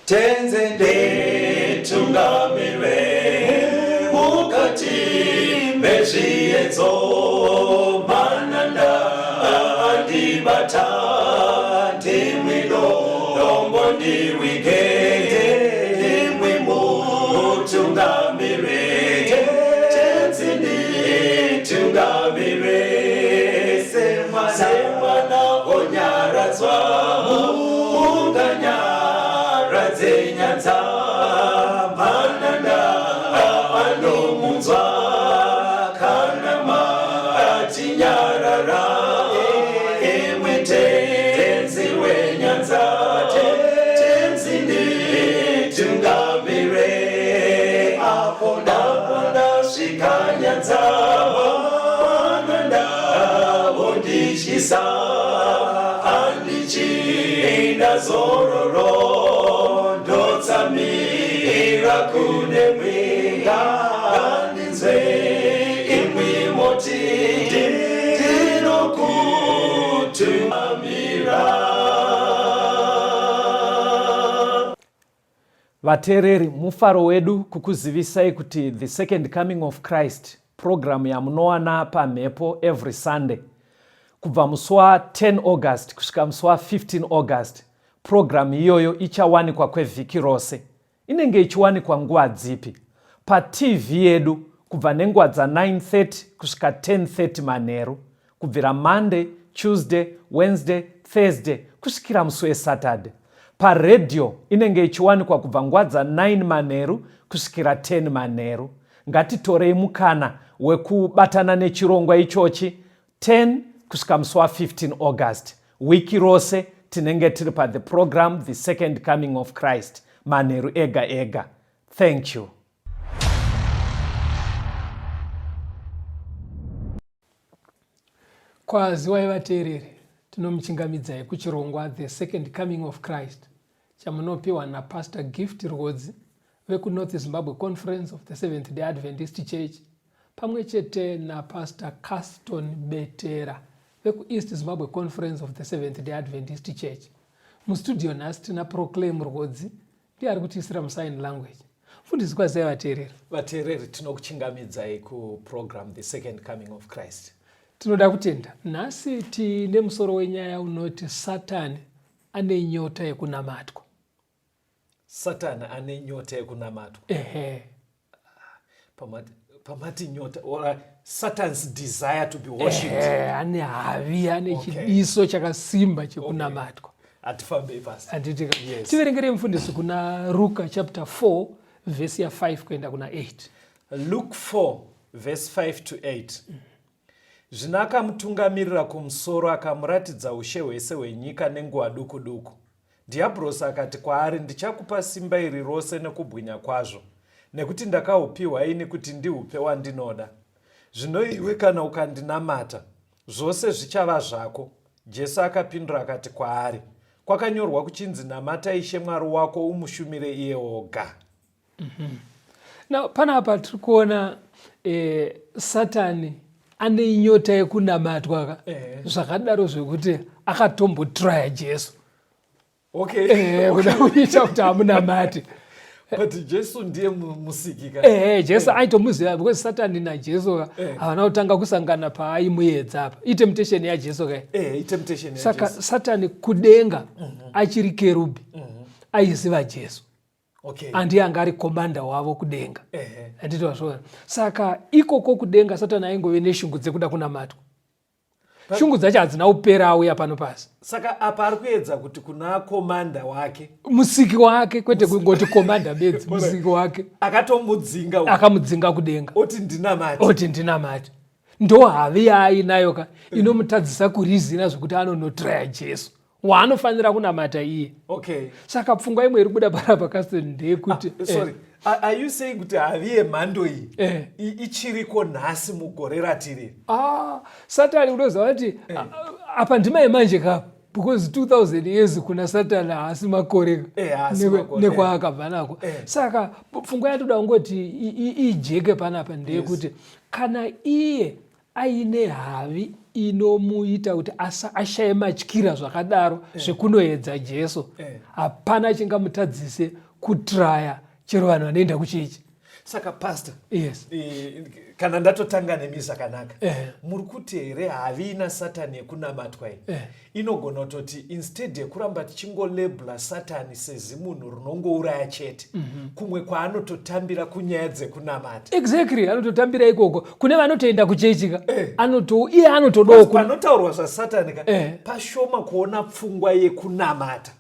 Tenzi nditungamire mukati mezviedzo mananda andibata ndimwi dombo ndiwige ndimwi mutungamire Tenzi nditungamire semwana onyaradzwa munganyaradze nyanza mananda anomunzwa kana matinyarara imwe tenzi wenyanza tenzi nditungamire apo ndasvika nyanza mananda vondityisa handichina zororo ndotsamira kune mwenga ngandinzwe imwi moti ndinokutungamira. Vateereri, mufaro wedu kukuzivisai kuti The Second Coming of Christ program yamunowana pamhepo every Sunday kubva musi wa 10 August kusvika musi wa 15 August. Program iyoyo ichawanikwa kwevhiki rose. Inenge ichiwanikwa nguva dzipi? PaTV yedu kubva nenguva dza 9:30 kusvika 10:30 manheru kubvira Monday, Tuesday, Wednesday, Thursday kusvikira musi weSaturday. Paredhiyo inenge ichiwanikwa kubva nguva dza 9 manheru kusvikira 10 manheru. Ngatitorei mukana wekubatana nechirongwa ichochi 10 kusvika musi wa 15 August. Wiki rose tinenge tiri pa the program The Second Coming of Christ manheru ega ega. Thank you. Kwaziwai vateereri, tinomuchingamidzai kuchirongwa The Second Coming of Christ chamunopiwa naPastor Gift Rwodzi vekuNorth Zimbabwe Conference of the Seventh Day Adventist Church pamwe chete naPastor Caston Betera vekuEast Zimbabwe Conference of the Seventh Day Adventist Church. Mustudio nhasi tina Proclaim Rwodzi ndiye ari kutiisira musign language. Mfundisi kwazai vateereri. Vateereri tinokuchingamidzai kuprogram The Second Coming of Christ. Tinoda kutenda. Nhasi tine musoro wenyaya unoti Satani ane nyota yekunamatwa. Satani ane nyota yekunamatwa. Ehe. Pamati, pamati nyota or Satan's desire to be worshipped. Ehe, ane havi, ane okay. chidiso chakasimba chekunamatwa. Okay. Hatifambei pasi. Handiti ka. Yes. Tiverengerei mufundisi kuna Ruka chapter 4 verse ya 5 kuenda kuna 8. Luke 4 verse 5 to 8. Mm. Zvino akamutungamirira kumusoro akamuratidza ushe hwese hwenyika nenguva duku duku. Dhiabhorosi akati kwaari, Ndichakupa simba iri rose nekubwinya kwazvo, nekuti ndakahupiwa ini kuti ndihupe wandinoda. Zvino iwe kana ukandinamata, zvose zvichava zvako. Jesu akapindura akati kwaari, Kwakanyorwa kuchinzi, Namata Ishe Mwari wako umushumire iye oga. Mm -hmm. Now, panapa tiri kuona eh, Satani ane nyota yekunamatwa ka eh. Zvakadaro zvekuti akatombotraya Jesu okay. Eh, kuda kuita kuti amunamate but Jesu ndiye musiki ka eh, Jesu eh. aitomuziva because Satani naJesu ka eh. havana kutanga kusangana paaimuedza apa itemptation yaJesu ka eh, itemptation saka Satani kudenga mm -hmm. achiri kerubi mm -hmm. aiziva Jesu okay. Andiye anga ari komanda wavo kudenga handiti wazviona saka ikoko kudenga Satani aingove neshungu dzekuda kunamatwa shungu dzacho hadzina kupera auya pano pasi saka apa ari kuedza kuti kuna komanda wake musiki wake kwete kungoti komanda bedzi musiki wake akatomudzinga akamudzinga kudenga oti ndinamate oti ndinamate ndo havi yaainayo ka inomutadzisa kurizina zvekuti anonotraya Jesu waanofanira kunamata iye okay. Saka pfungwa imwe iri kubuda panapa Caston ndeyekuti ah, sorry. Eh. Are you saying kuti havi yemhando iyi eh. ichiriko nhasi mugore ratiri? Ah, Satani unoziva kuti eh. apa ndima yemanje kapa because 2000 years kuna Satani haasi makore eh, nekwaakabva nako eh. Saka pfungwa yatoda kungoti ijeke panapa ndeyekuti yes. Kana iye aine havi inomuita kuti ashaye matyira zvakadaro zvekunoedza Jesu. Hapana chingamutadzise kutraya chero vanhu vanoenda kuchechi. Saka pastor, yes, kana ndatotanga nemi zvakanaka, muri kuti here havina Satani yekunamatwa iyi inogona kutoti instead yekuramba tichingolabela Satani sezimunhu rinongouraya chete, kumwe kwaanototambira kunyaya dzekunamata? Exactly, anototambira ikoko kune vanotoenda kuchechi ka. Iye anotodawo Panotaurwa zvaSatani ka, pashoma kuona pfungwa yekunamata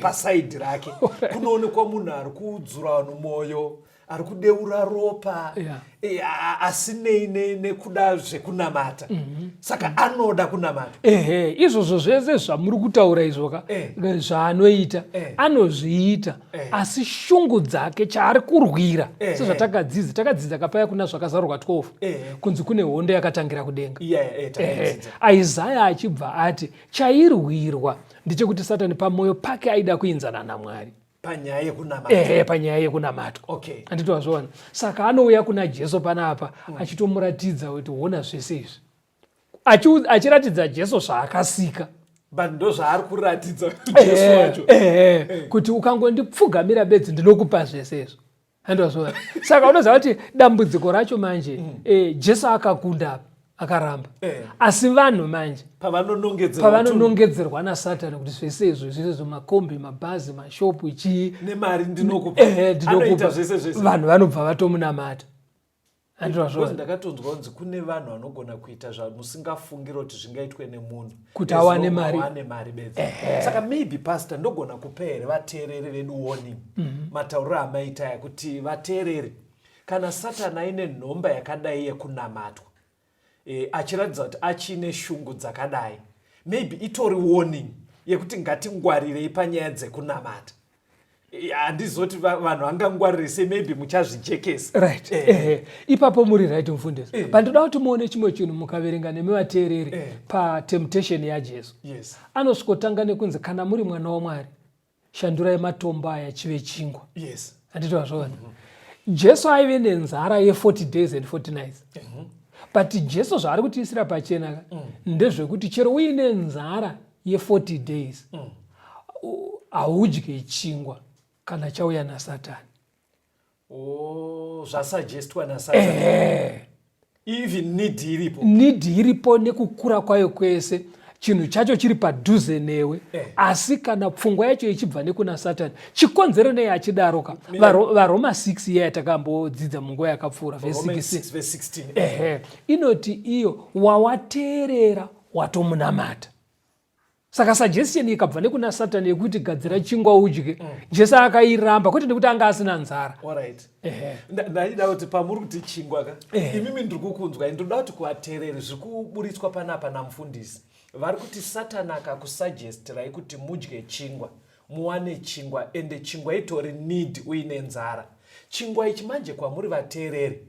paside rake. Kunoonekwa munhu ari kudzura vanhu mwoyo, ari kudeura ropa, asinei nekuda zvekunamata. Saka anoda kunamata. Ehe, izvozvo zvese zvamuri kutaura izvoka, zvaanoita, anozviita, asi shungu dzake, chaari kurwira, sezvatakadzidza, takadzidza kapaya kuna Zvakazarurwa 12, kunzi kune hondo yakatangira kudenga. Yeah, Isaya achibva ati chairwirwa ndechekuti Satani pamwoyo pake aida kuinzana naMwari. Panyaya yekunamata. Ehe, panyaya yekunamatwa. Handiti wazviona? Saka anouya kuna Jesu panapa achitomuratidza kuti hona zvese izvi, achiratidza Jesu zvaakasika. But ndo zvaari kuratidza Jesu wacho. Ehe, kuti ukangondipfugamira bedzi ndinokupa zvese izvo. Handiti wazviona? Saka unoziva kuti dambudziko racho manje, Jesu akakunda apa, akaramba. Asi vanhu manje pavanonongedzerwa, pavanonongedzerwa naSatani kuti zvese izvo, zvese izvo, makombi, mabhazi, mashopu, chii, nemari ndinokupa, ndinokupa. Anoita zvese zvese. Vanhu vanobva vatomunamata. Handiti Because wazviona? Ndakatonzwa kunzi kune vanhu vanogona kuita zvamusingafungira kuti zvingaitwe nemunhu Kuti as awane long mari. awane mari bedzi. Saka maybe, pastor, ndogona kupa here vateereri vedu warning, matauriro amaita aya, kuti vateereri, kana Satani aine nhomba yakadai yekunamatwa, achiratidza kuti achine shungu dzakadai, maybe itori warning yekuti ngatingwarirei panyaya dzekunamata? Handizoti vanhu vangangwarire sei, maybe muchazvijekesa. Right. Ehe, ipapo muri right, mufundisi. Pandoda kuti muone chimwe chinhu, mukaverenga nemi vateereri patemptation yaJesu, anosvikotanga nekunzi, "Kana muri mwana waMwari, shandurai matombo aya chive chingwa." Handiti wazviona? Jesu aive nenzara ye40 days and 40 nights, but Jesu zvaari kutiisira pachena ka ndezvekuti chero uine nzara ye40 days, haudye chingwa kana chauya naSatani. Oh, zvasuggestwa naSatani, even need iripo. Need iripo nekukura kwayo kwese, chinhu chacho chiri padhuze newe, asi kana pfungwa yacho ichibva nekuna Satani, chikonzero nei achidaro ka, VaRoma 6 iya yatakambodzidza munguva yakapfuura, vhesi Romans 16, 6 verse 16. Ehe, inoti iyo wawateerera watomunamata. Saka suggestion ikabva nekuna Satani yekuti gadzira chingwa udye, Jesu akairamba, kwete nekuti anga asina nzara. Alright. Ehe. Ndaida kuti pamuri kuti chingwa ka, imimi ndiri kukunzwa, ndoda kuti kuvateereri, zviri kuburitswa panapa namufundisi, vari kuti Satani akakusuggestirai kuti mudye chingwa, muwane chingwa, ende chingwa itori need uine nzara. Chingwa ichi manje kwamuri vateereri,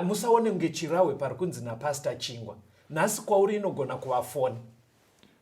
musaone kunge chirahwe pari kunzi napastor chingwa. Nhasi kwauri inogona kuva foni.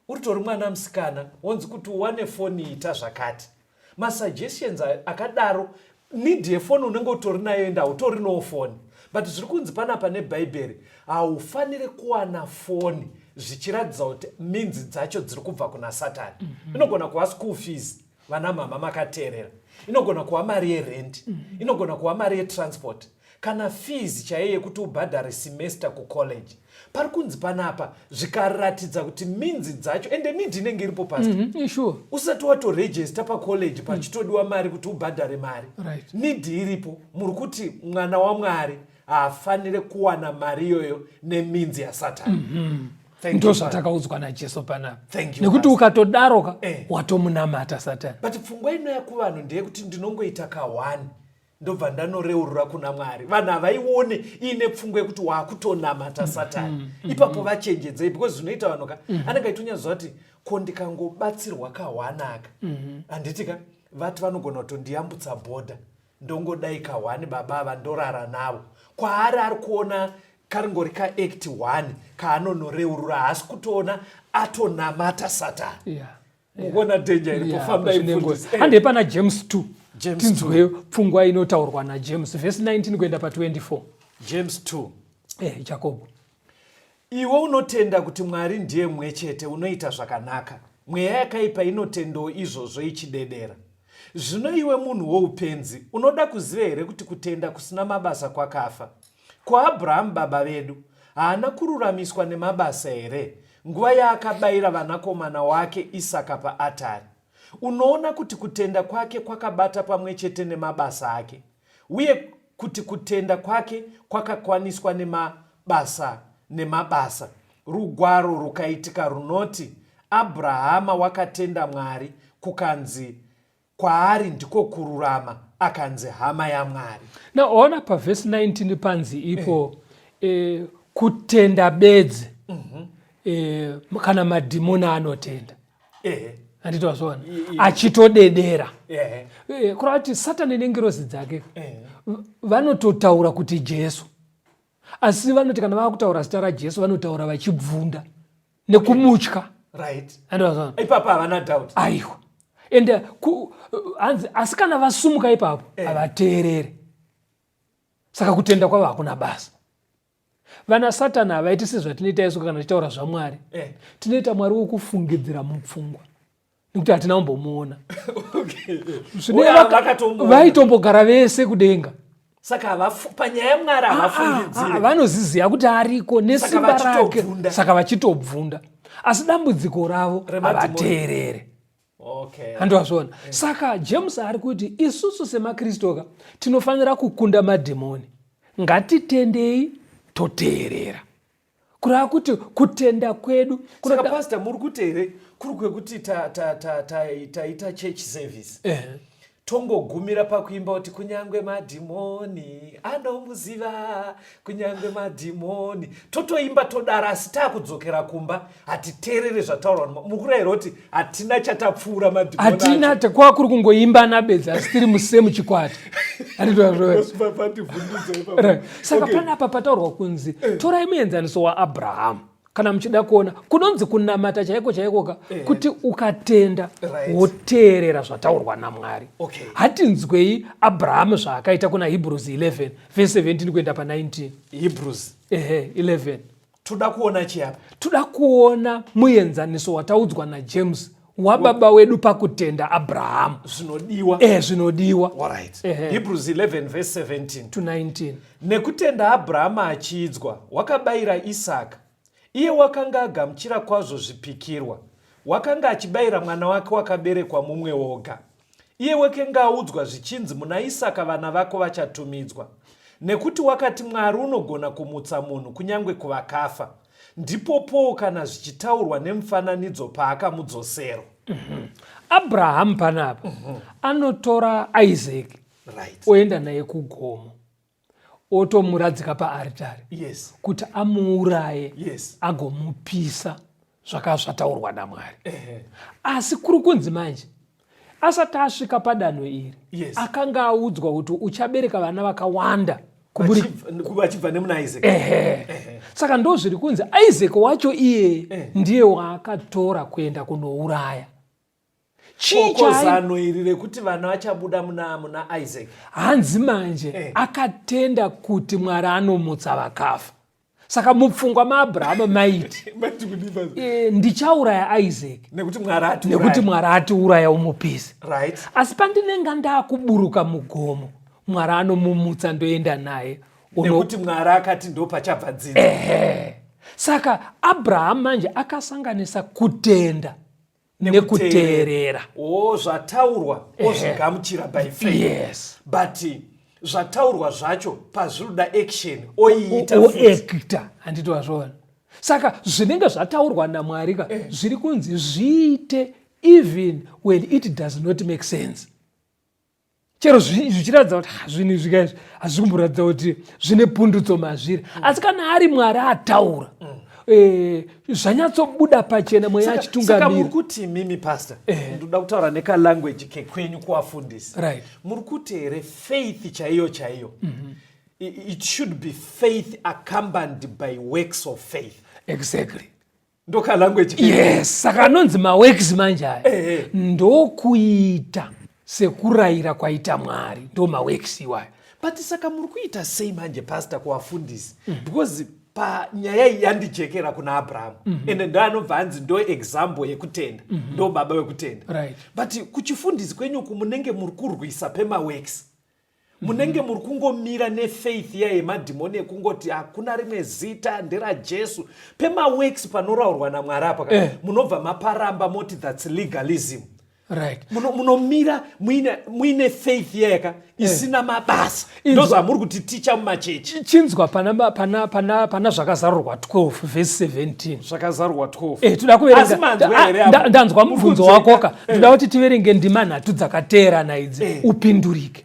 Uritori mwana musikana, wonzi kuti uwane foni ita zvakati. Masuggestions akadaro, need yefoni unenge utori nayo, ende hautorinowo foni, but zviri kunzi panapa nebhaibheri haufaniri kuwana foni zvichiratidza kuti minzi dzacho dziri kubva kuna Satani. Inogona kuva school fees, vana mama makateerera, inogona kuva mari yerent, inogona kuva mari yetransport, kana fees chaiyo yekuti ubhadhare semester kucollege. Pari kunzi panapa zvikaratidza kuti minzi dzacho, ende need inenge iripo, pastor, Sure. Usati watoregister pacollege, pachitodiwa mari kuti ubhadhare mari. Need iripo. Muri kuti mwana waMwari haafanire kuwana mari iyoyo neminzi yaSatani. Thank Ndo you. zvatakaudzwa naJesu panapa, Thank you, nekuti Pastor. ukatodaroka watomunamata Satani. But pfungwa inoya kuvanhu ndeyekuti ndinongoita ka1, ndobva ndanoreurura kuna Mwari. Vanhu havaione iine pfungwa yekuti waakutonamata Satani. Ipapo vachenjedzei, because zvinoita vanhu ka, anenge aitonyatsoziva kuti ko ndikangobatsirwa ka1 aka, handiti ka, vati vanogona kutondiyambutsa bhodha, ndongodai ka1, baba ava ndorara navo. Kwaari ari kuona karingori kaact 1 kaanonoreurura, haasi kutoona atonamata Satani. Mukuona danger iripo? Fambai, mufundisi. Handei pana James 2. James. Tinzwe pfungwa inotaurwa naJames, vhesi 19 kuenda pa24. James 2. Jacobo. Iwe unotenda kuti Mwari ndiye mumwe chete, unoita zvakanaka. Mweya yakaipa inotendawo izvozvo ichidedera. Zvino iwe munhu woupenzi, unoda kuziva here kuti kutenda kusina mabasa kwakafa? Ko Abrahamu baba vedu haana kururamiswa nemabasa here nguva yaakabayira vanakomana wake Isaka paatari? Unoona kuti kutenda kwake kwakabata pamwe chete nemabasa ake, uye kuti kutenda kwake kwakakwaniswa nemabasa nemabasa. Rugwaro rukaitika runoti, Abrahama wakatenda Mwari, kukanzi kwaari ndiko kururama, akanzi hama yaMwari. Now ona pavhesi 19 panzi ipo eh. Eh, kutenda bedzi mm -hmm. eh, kana madhimoni anotenda handiti wazviona achitodedera eh, kureva kuti satani nengirozi dzake vanototaura kuti Jesu, asi vanoti kana vava kutaura zita raJesu vanotaura vachibvunda nekumutya. Right. Handiti ipapa havana doubt. Aiwa, ende hanzi asi kana vasumuka ipapo havateerere, saka kutenda kwavo hakuna basa. Vana Satani havaiti sezvatinoita isu kana tichitaura zvaMwari. Tinoita Mwari wokufungidzira mupfungwa nekuti hatina kumbomuona. Vaitombogara vese kudenga. Saka panyaya yaMwari havafungidzire. Vanoziziva kuti ariko nesimba rake, saka vachitobvunda, asi dambudziko ravo havateerere. Handowazviona. Saka James ari kuti isusu semaKristu ka tinofanira kukunda madhimoni. Ngatitendei toteerera, kureva kuti kutenda kwedu. Saka pastor, muri kuti here kuri kwekuti taita church service, tongogumira pakuimba kuti kunyange madhimoni anomuziva, kunyange madhimoni, totoimba todara, asi taakudzokera kumba hatiteerere zvataurwa? Mukurayira kuti hatina chatapfuura madhimoni? Hatina, kwa kuri kungoimba bedzi, asi tiri musemu chikwata. Saka panapa pataurwa kunzi torai muenzaniso waAbrahamu kana muchida kuona kunonzi kunamata chaiko chaikoka, kuti ukatenda woteerera zvataurwa naMwari. Hatinzwei Abrahamu zvaakaita kuna Hebrews 11 verse 17 kuenda pa19. Hebrews? Ehe, 11. Toda kuona chiapa? Toda kuona muenzaniso wataudzwa naJames wababa wedu pakutenda Abrahamu. Zvinodiwa. Zvinodiwa. Alright. Hebrews 11 verse 17 to 19. Nekutenda Abrahama achiidzwa wakabayira Isaka. Iye wakanga agamuchira kwazvo zvipikirwa, wakanga achibayira mwana wake wakaberekwa mumwe woga. Iye wekanga audzwa zvichinzi, muna Isaka vana vako vachatumidzwa. Nekuti wakati Mwari unogona kumutsa munhu kunyange kuvakafa. Ndipopowo kana zvichitaurwa nemufananidzo paakamudzoserwa. Abrahamu panapa anotora Isaac, oenda naye kugomo, otomuradzika paaritari kuti amuuraye, agomupisa zvakava zvataurwa naMwari. Asi kuri kunzi manje asati asvika padanho iri, akanga audzwa kuti uchabereka vana vakawanda. Vachibva nemuna Isaac. Ehe, saka ndo zviri kunzi Isaac wacho iyeye ndiye waakatora kuenda kunouraya. Chii zano iri rekuti vana vachabuda muna Isaac? Hanzi manje akatenda kuti Mwari anomutsa vakafa. Saka mupfungwa maAbrahama maiti, ndichauraya Isaac nekuti Mwari ati nekuti Mwari atiuraya umupisi, asi pandinenga ndakuburuka mugomo, Mwari anomumutsa, ndoenda naye. Nekuti Mwari akati ndo pachabva dzinza. Ehe, saka Abrahamu manje akasanganisa kutenda nekuteerera. O, zvataurwa ozvigamuchira by faith, but zvataurwa zvacho pazvinoda action oiita. Oacta, handiti wazviona? Saka zvinenge zvataurwa naMwari ka, zviri kunzi zviite even when it does not make sense, chero zvichiratidza kuti, "Ah, zvinhu izvi kaizvi hazvisi kumboratidza kuti zvine pundutso mazviri," asi kana ari Mwari ataura, zvanyatsobuda pachena, Mweya Saka muri achitungamira. Kuti mimi pastor, ndoda kutaura nekalanguage kekwenyu kuwafundisi. Muri kuti here faith chaiyo chaiyo, it should be faith accompanied by works of faith? Exactly. Ndokalanguage. Yes, saka anonzi maworks manje aya ndokuita sekurayira kwaita Mwari, ndo maworks iwayo. But saka muri kuita sei manje pastor kuvafundisi? Because Panyaya iyi yandijekera kuna Abrahamu, ende ndo anobva anzi ndo example yekutenda, ndo baba wekutenda. But kuchifundisi kwenyu uku munenge muri kurwisa pemaworks, munenge muri kungomira nefaith iya yemadhimoni yekungoti hakuna rimwe zita, nderaJesu. Pemaworks panoraurwa naMwari apa, munobva maparamba, moti that's legalism. Munomira muine faith yeka isina mabasa. Ndozvamuri kuti ticha mumachechi. Chinzwa pana Zvakazarurwa 12 vhesi 17. Zvakazarurwa 12. Toda Asi kuverenga. manzwa here Ah, apo? ndanzwa mubvunzo Muri wako ka. kunzvenga. Ndoda kuti tiverenge ndima nhatu dzakateerana idzi, upindurike.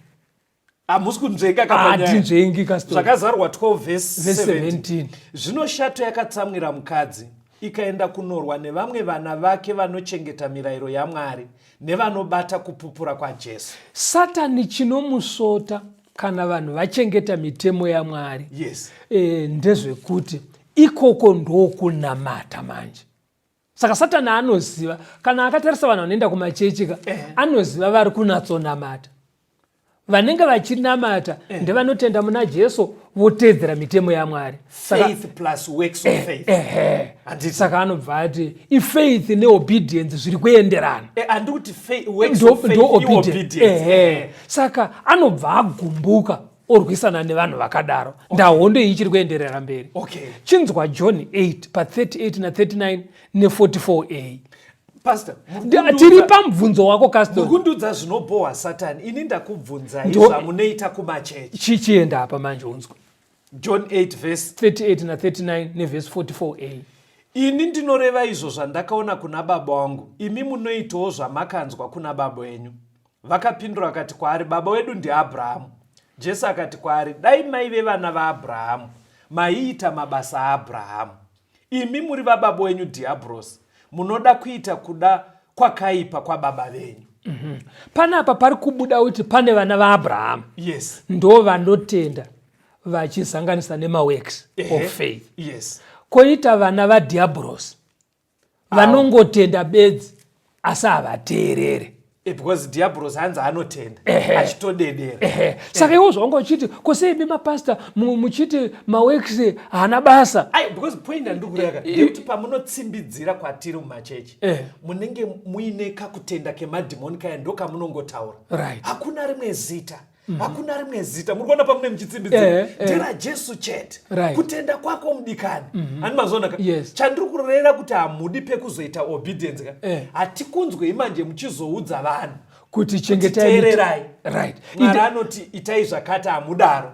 Hamusi kunzvenga kapanyaya. Hatinzvengi kastori. Zvakazarurwa 12 vhesi Vhesi 17. 17. Zvino shato yakatsamwira mukadzi, ikaenda kunorwa nevamwe vana vake vanochengeta mirayiro yaMwari nevanobata kupupura kwaJesu. Satani chinomusvota kana vanhu vachengeta mitemo yaMwari ndezvekuti ikoko ndokunamata manje. Saka Satani anoziva, kana akatarisa vanhu vanoenda kumachechi ka, anoziva vari kunatsonamata. Vanenge vachinamata ndevanotenda muna Jesu, voteedzera mitemo yaMwari. Saka, Faith plus works of faith. Ehe. Handiti? Saka anobva ati ifaith neobedience zviri kuenderana. Handiri kuti works of faith Ndo obedience. iobedience. Ehe. Saka anobva agumbuka, orwisana nevanhu vakadaro. Ndahondo iyi ichiri kuenderera mberi. Chinzwa John 8 pa38 na39 ne44a. Pastor, Tiri pamubvunzo wako, Caston. muri kundiudza zvinobhohwa Satani. Ini ndakubvunzai zvamunoita kumachechi. Chienda apa manje unzwa. John 8 verse 38 na39 nevhesi 44a. Ini ndinoreva izvo zvandakaona kuna baba wangu, imi munoitawo zvamakanzwa kuna baba wenyu. Vakapindura vakati kwaari, "Baba wedu ndiAbhurahamu." Jesu akati kwaari, "Dai maive vana vaAbhurahamu, maiita mabasa aAbhurahamu. Imi muri vababa wenyu Dhiabhurosi, munoda kuita kuda kwakaipa kwababa venyu." Panapa pari kubuda kuti pane vana vaAbhurahamu, ndo vanotenda vachizanganisa nemaworks of faith. Koita vana vadhiabhurosi vanongotenda bedzi asi havateerere. Because Dhiabhurosi hanzi anotenda achitodedera. Ehe. Saka iwo zvawanga uchiti kosei imi mapasta muchiti maworks haana basa? Ai, because point yandiri kureva ndeyekuti pamunotsimbidzira kwatiri mumachechi, munenge muine kakutenda kemadhimoni kaya, ndo kamunongotaura. Hakuna rimwe zita, hakuna rimwe zita. Muri kuona pamune muchitsimbidzira, nderaJesu chete. Kutenda kwako mudikani, hani mazoona ka? Yes. Chandiri kureva kuti hamudi pekuzoita obedience ka. Hatikunzwei manje muchizoudza vanhu kuti chengetai teererai. Mwari anoti itai zvakati, hamudaro.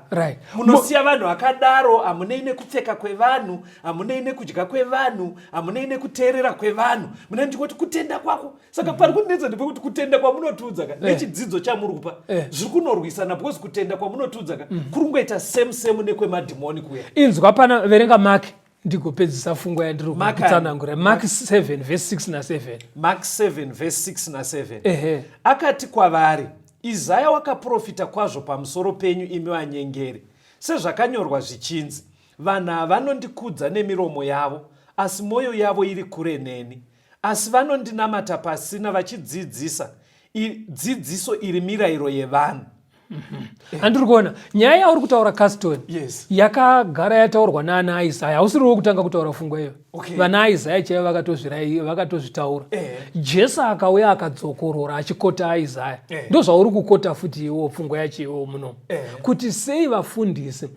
Munosiya vanhu vakadaro. Hamunei nekupfeka kwevanhu, hamunei nekudya kwevanhu, hamunei nekuteerera kwevanhu. Munei muchingoti kutenda kwako. Saka pari kundinetsa ndepekuti kutenda kwamunotiudza ka nechidzidzo chamuri kupa zviri kunorwisana, because kutenda kwamunotiudza ka kuri kungoita same same nekwemadhimoni kuya. Inzwa pana, verenga Mark, ndigopedzisa fungwa yandiri Mark kutsanangura. Mark 7 vhesi 6 na7. Mark 7 vhesi 6 na7. Ehe. Akati kwavari, "Isaya wakaprofita kwazvo pamusoro penyu, imi vanyengeri, sezvakanyorwa zvichinzi, 'Vanhu ava vanondikudza nemiromo yavo, asi mwoyo yavo iri kure neni. Asi vanondinamata pasina, vachidzidzisa dzidziso iri mirayiro yevanhu.'" Handiri kuona nyaya yauri kutaura, Caston. Yakagara yataurwa naana Isaya. Hausiriwo kutanga kutaura fungwa iyo. Vana Isaya chaivo vakatozvitaura. Jesu akauya akadzokorora achikota Isaya. Ndo zvauri kukota futi iwo pfungwa yacho iwo muno, kuti sei vafundisi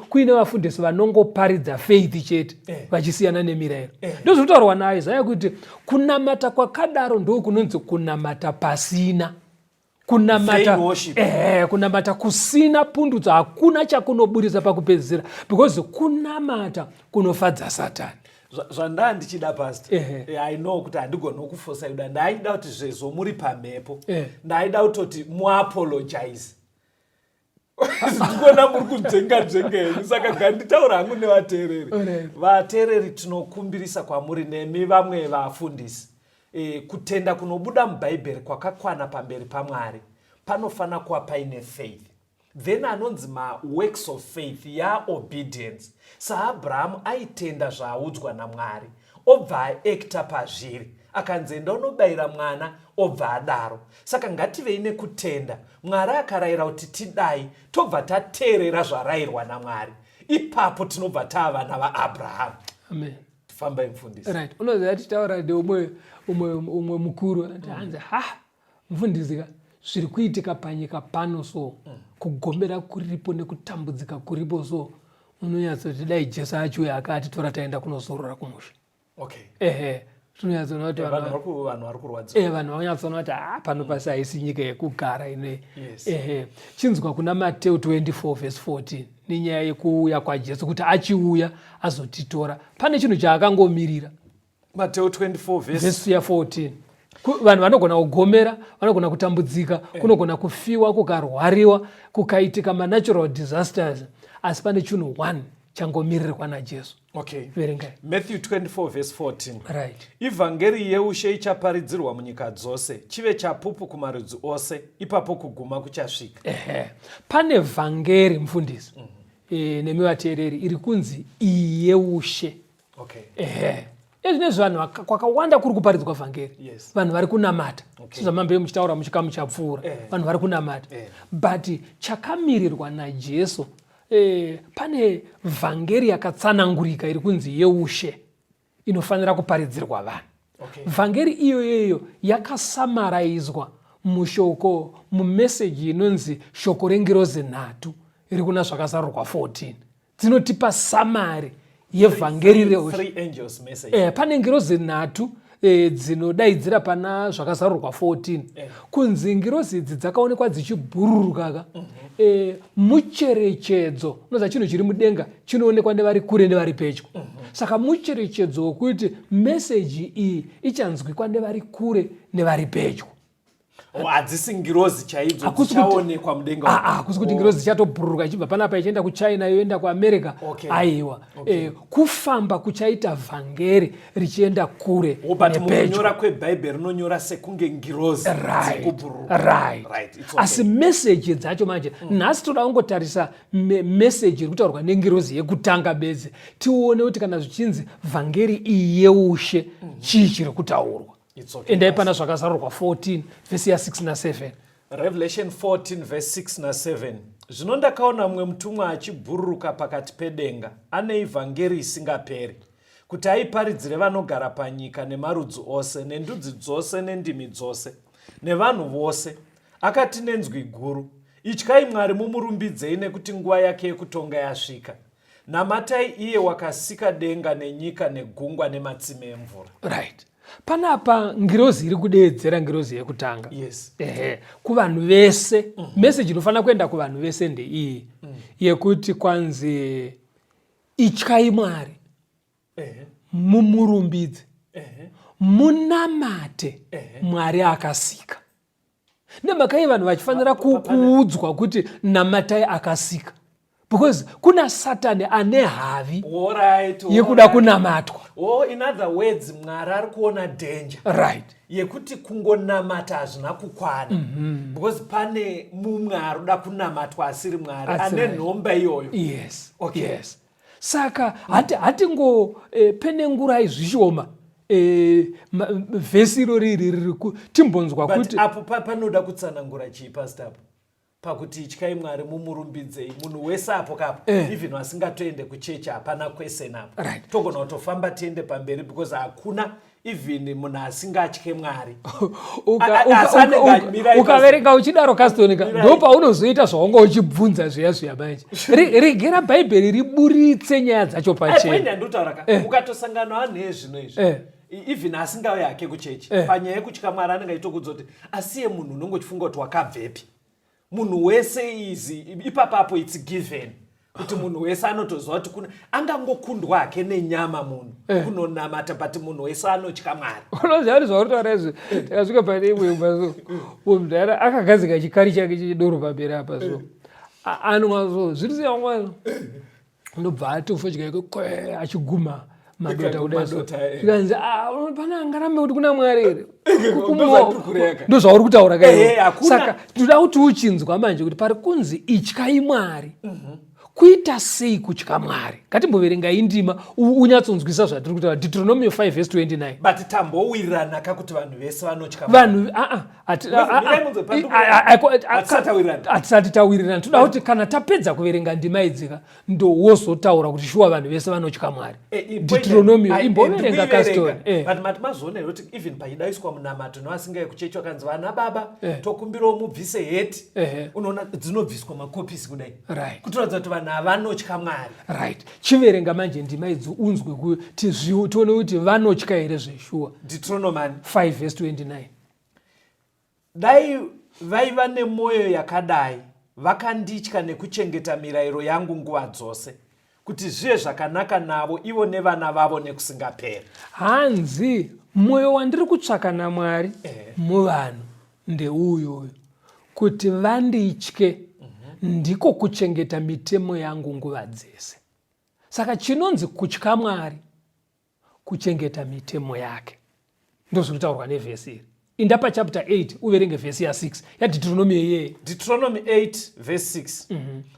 kuine vafundisi vanongoparidza faith chete vachisiyana nemirayiro. Ndo zvinotaurwa naIsaya kuti kunamata kwakadaro ndo kunonzi kunamata pasina, kunamata Vain worship. Kunamata kusina pundutso, hakuna chakunoburisa pakupedzisira, because kunamata kunofadza Satani. Zvandaa ndichida, pastor, I know kuti handigoni kufosa yuda. Ndaida kuti zvezvo muri pamhepo, ndaida kutoti muapologize. Ndikuona muri kunzvenga nzvenga henyu, saka ganditaura hangu nevateereri. Vateereri, tinokumbirisa kwamuri nemi vamwe vafundisi, kutenda kunobuda muBhaibheri kwakakwana pamberi paMwari panofanira kuva paine faith, then anonzi maworks of faith yaobedience. SaAbhurahamu aitenda zvaaudzwa naMwari, obva aacta pazviri. Akanzi enda unobayira mwana, obva adaro. Saka ngativei nekutenda. Mwari akarayira kuti tidai, tobva tateerera zvarayirwa naMwari. Ipapo tinobva taa vana vaAbrahamu. Amen. Fambai mufundisi. Right, unoziva tichitaura neumwe umwe umwe mukuru anoti hanzi ha mufundisi ka zviri kuitika panyika pano so kugomera kuripo nekutambudzika kuripo so unonyatsoti dai Jesu achiuya akatitora taenda kunozorora kumusha. Okay. Ehe, tinonyatsoona kuti vanhu vanhu vari vanhu vari kurwadziwa. Vanhu vanonyatsoona kuti ha pano pasi haisi nyika yekugara inoyi. Yes. Ehe, chinzwa kuna Mateo 24 verse 14 nenyaya yekuuya kwaJesu kuti achiuya azotitora. Pane chinhu chaakangomirira. Mateo 24 verse Vhesi ya 14. Vanhu vanogona kugomera, vanogona kutambudzika, kunogona kufiwa, kukarwariwa, kukaitika manatural disasters, asi pane chinhu one changomirirwa naJesu. Okay. Verengai. Matthew 24 verse 14. Right. Ivhangeri yeushe ichaparidzirwa munyika dzose, chive chapupu kumarudzi ose, ipapo kuguma kuchasvika. Ehe. Pane vhangeri mufundisi nemi vateereri iri kunzi iyi yeushe. Okay. Ehe. Ezvinezvi vanhu kwakawanda kuri kuparidzwa vhangeri. Yes. Vanhu vari kunamata. Okay. Sezvamambe muchitaura muchikamu chapfuura. Vanhu vari kunamata. But chakamirirwa naJesu, pane vhangeri yakatsanangurika iri kunzi yeushe inofanira kuparidzirwa vanhu. Okay. Vhangeri iyoyo yakasamaraizwa mushoko, mumeseji inonzi shoko rengirozi nhatu iri kuna Zvakazarurwa 14. Dzinotipa samari yevhangeri reushe. Three angels message. Pane ngirozi nhatu dzinodaidzira pana Zvakazarurwa 14. Kunzi ngirozi idzi dzakaonekwa dzichibhururuka ka. Mucherechedzo, unoziva chinhu chiri mudenga chinoonekwa nevari kure nevari pedyo. Saka mucherechedzo wekuti meseji iyi ichanzwikwa nevari kure nevari pedyo. Oh, hadzisi ngirozi chaidzo Hakusi kuti dzichaonekwa mudenga. Hakusi kuti ngirozi dzichatobhururuka ichibva panapa ichienda kuChina yoenda kuAmerica. Okay. Aiwa. Okay. Kufamba kuchaita vhangeri richienda kure Oh, but nepedyo. mukunyora kwebhaibheri rinonyora sekunge ngirozi dzikubhururuka. Right. Right, it's okay. Asi meseji dzacho manje, nhasi toda kungotarisa meseji iri kutaurwa nengirozi yekutanga bedzi, tione kuti kana zvichinzi vhangeri iyi yeushe, chii chiri kutaurwa. It's okay, Endai Pastor. pana Zvakazarurwa 14 vhesi ya 6 na 7. Revelation 14 verse 6 na 7. Zvino ndakaona mumwe mutumwa achibhururuka pakati pedenga, ane ivhangeri isingaperi, kuti aiparidzire vanogara panyika nemarudzi ose, nendudzi dzose, nendimi dzose, nevanhu vose. Akati nenzwi guru, ityai Mwari mumurumbidzei, nekuti nguva yake yekutonga yasvika. Namatai iye wakasika denga nenyika negungwa nematsime emvura. Right. Panapa ngirozi iri kudeedzera ngirozi yekutanga. Yes. Ehe, kuvanhu vese. Message inofanira kuenda kuvanhu vese ndeiyi. Yekuti kwanzi ityai Mwari. Mumurumbidze. Munamate Mwari akasika. Nemhaka yei vanhu vachifanira kuudzwa kuti namatai akasika? Because kuna Satani ane havi yekuda kunamatwa. Oh, in other words, Mwari ari kuona danger. Right. Yekuti kungonamata hazvina kukwana. Because pane mumwe ari kuda kunamatwa asiri Mwari, Asiri ane Mwari. nhomba iyoyo. Yes. Okay. Yes. Saka hatingo penengurai zvishoma. Vhesi iro riri riri timbonzwa But kuti apo panoda kutsanangura chii, Pastor, apo? Pakuti ityai Mwari mumurumbidzei, munhu wese apo kapo. Even vasingatoende kuchechi hapana question apo. Right. Togona kutofamba tiende pamberi because hakuna even munhu asingatye Mwari. Asi anenge amira ipapo. Ukaverenga uchidaro Castonica, Mirai. ndo paunozoita zvaunga uchibvunza zviya zviya manje. Regera Bhaibheri riburitse nyaya dzacho pachena. Point yandotaura ka, ukatosangana vanhu ezvino izvi. Even asingauye hake kuchechi, panyaya yekutya Mwari anenge achitokuudza kuti asiye munhu unonge uchifunga kuti wakabvepi. Munhu wese izi ipapapo it's given kuti munhu wese anotoziva kuti kuna angangokundwa hake nenyama munhu kunonamata, but munhu wese anotya Mwari. Unoziva kuti zvauri kutaura izvi, takasvika pane imwe imba so, mudhara akagadzika chikari chake chedoro pamberi apa so. Anwa so, zviri sei wangwana? Ndobva atofodya yake kwe achiguma madota kudai so. Madota, eh. Zvikanzi, pane angarambe kuti kuna Mwari here? Ndozvatiri kureva. Ndozvauri kutaura ka iwe. Hakuna. Saka tinoda kuti uchinzwa manje kuti pari kunzi ityai Mwari. Kuita sei kutya Mwari? Ngatimboverengai ndima unyatsonzwisa zvatiri kutaura. Deuteronomy 5 verse 29. But tambowirirana ka kuti vanhu vese vanotya vanhu? Aa, hatisati tawirirana. Toda kuti kana tapedza kuverenga ndima idzika, ndowozotaura kuti shuwa vanhu vese vanotya Mwari. Deuteronomio, imboverenga kastori. But mati mazoona here kuti even paidaiswa munamato nevasingai kuchechi, vakanzi, "Vana baba, tokumbirawo mubvise heti," unoona dzinobviswa makopisi kudai, kutoratidza kuti vanhu havanotya Mwari. Right, chiverenga manje ndima idzi unzwe kuti tione kuti vanotya here zveshuwa. Deuteronomy 5 verse 29. Dai vaiva nemwoyo yakadai, vakanditya nekuchengeta mirayiro yangu nguva dzose, kuti zvive zvakanaka navo ivo nevana vavo nekusingaperi. Hanzi mwoyo wandiri kutsvaka naMwari muvanhu ndeuyoyo, kuti vanditye, ndiko kuchengeta mitemo yangu nguva dzese. Saka chinonzi kutya Mwari kuchengeta mitemo yake, ndozviri kutaurwa nevhesi iri. Inda pachapter 8 uverenge vhesi ya6 yaDeuteronomy iyeye. Deuteronomy 8 verse 6.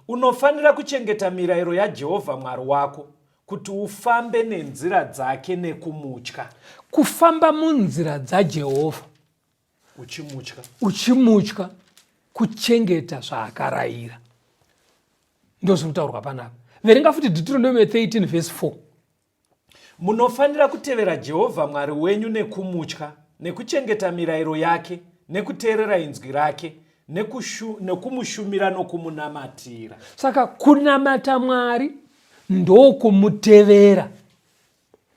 Unofanira kuchengeta mirayiro yaJehovha Mwari wako, kuti ufambe nenzira dzake nekumutya. Kufamba munzira dzaJehovha uchimutya, uchimutya, kuchengeta zvaakarayira, ndozviri kutaurwa panapa. Verenga futi Deuteronomy 13 verse 4. Munofanira kutevera Jehovha Mwari wenyu nekumutya, nekuchengeta mirayiro yake, nekuteerera inzwi rake, nekumushumira nokumunamatira. Saka kunamata Mwari ndokumutevera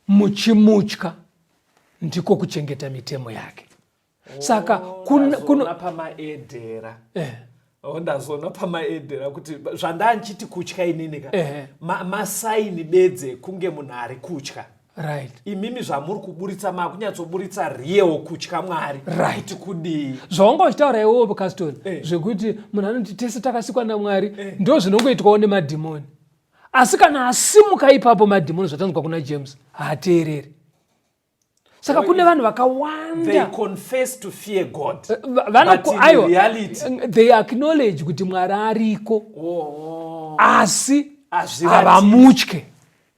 muchimutya, ndiko kuchengeta mitemo yake. Saka Ndazoona pamaedhera. Oh, ndazoona pamaedhera kuti zvandaa ndichiti kutya inini ka masaini bedzi ekunge munhu ari kutya. Imimi zvamuri kuburitsa, makunyatsoburitsa real kutya Mwari kuti kudii. Zvawanga uchitaura iwowo, Caston, zvekuti munhu anoti tese takasikwa naMwari, ndo zvinongoitwawo nemadhimoni. Asi kana asimuka ipapo, madhimoni, zvatanzwa kuna James, haateereri. Saka kune vanhu they vakawanda confess to fear God, but in aiwa, reality they acknowledge kuti Mwari ariko, asi Hazviratidzi. havamutye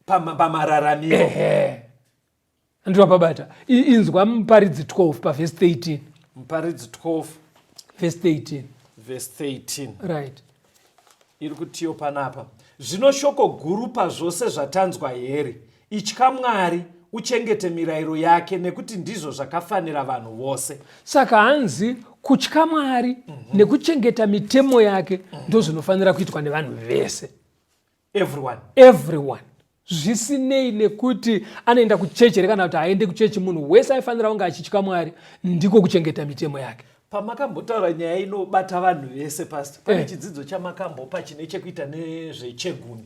pamararamiro. Ehe, ndinopabata. Inzwa Muparidzi 12 pavhesi 13. Muparidzi 12 vhesi 13. Verse 13. Right. Iri kutiyo panapa: Zvino shoko guru pazvose zvatanzwa here: Itya Mwari, uchengete mirayiro yake, nekuti ndizvo zvakafanira vanhu vose. Saka hanzi kutya Mwari nekuchengeta mitemo yake ndo zvinofanira kuitwa nevanhu vese. Everyone. Everyone, zvisinei nekuti anoenda kuchechi here kana kuti haende kuchechi. Munhu wese aifanira kunge achitya Mwari, ndiko kuchengeta mitemo yake. Pamakambotaura nyaya inobata vanhu vese, Pastor, pane chidzidzo chamakambopa chine chekuita nezvechegumi.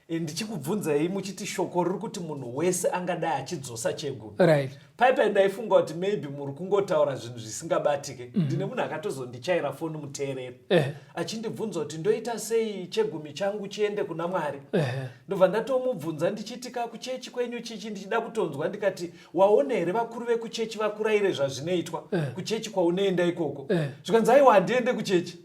Ndichikubvunzai muchiti shoko riri kuti munhu wese angadai achidzosa chegumi. Paipai ndaifunga kuti maybe muri kungotaura zvinhu zvisingabatike. Ndine munhu akatozondichaira foni, muteereri, achindibvunza kuti ndoita sei chegumi changu chiende kuna Mwari. Ndobva ndatomubvunza ndichiti, ka kuchechi kwenyu chichi, ndichida kutonzwa, ndikati, "Waona here vakuru vekuchechi vakurayire zvazvinoitwa kuchechi kwaunoenda ikoko?" Zvikanzi, "Aiwa, handiende kuchechi."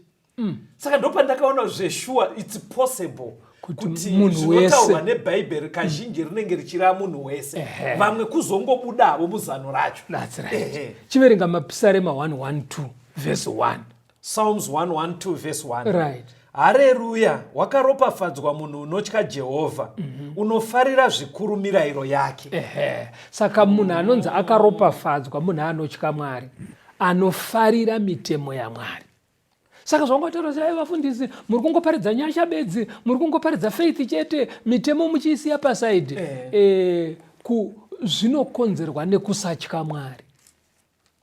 Saka ndopandakaona zveshuwa it's possible kuti kuti munhu zvinotaurwa wese nebhaibheri kazhinji rinenge richireva munhu wese, vamwe kuzongobudavo muzano racho. That's right. Chiverenga Mapisarema 112 verse 1. Psalms 112 verse 1. Hareruya! Wakaropafadzwa munhu unotya Jehovha, unofarira zvikuru mirayiro yake. Ehe, saka munhu anonzi akaropafadzwa munhu anotya Mwari, anofarira mitemo yaMwari. Saka zvangotaura sei, vafundisi, muri kungoparidza nyasha bedzi, muri kungoparidza faith chete, mitemo muchiisiya pasaidi. Zvinokonzerwa nekusatya Mwari.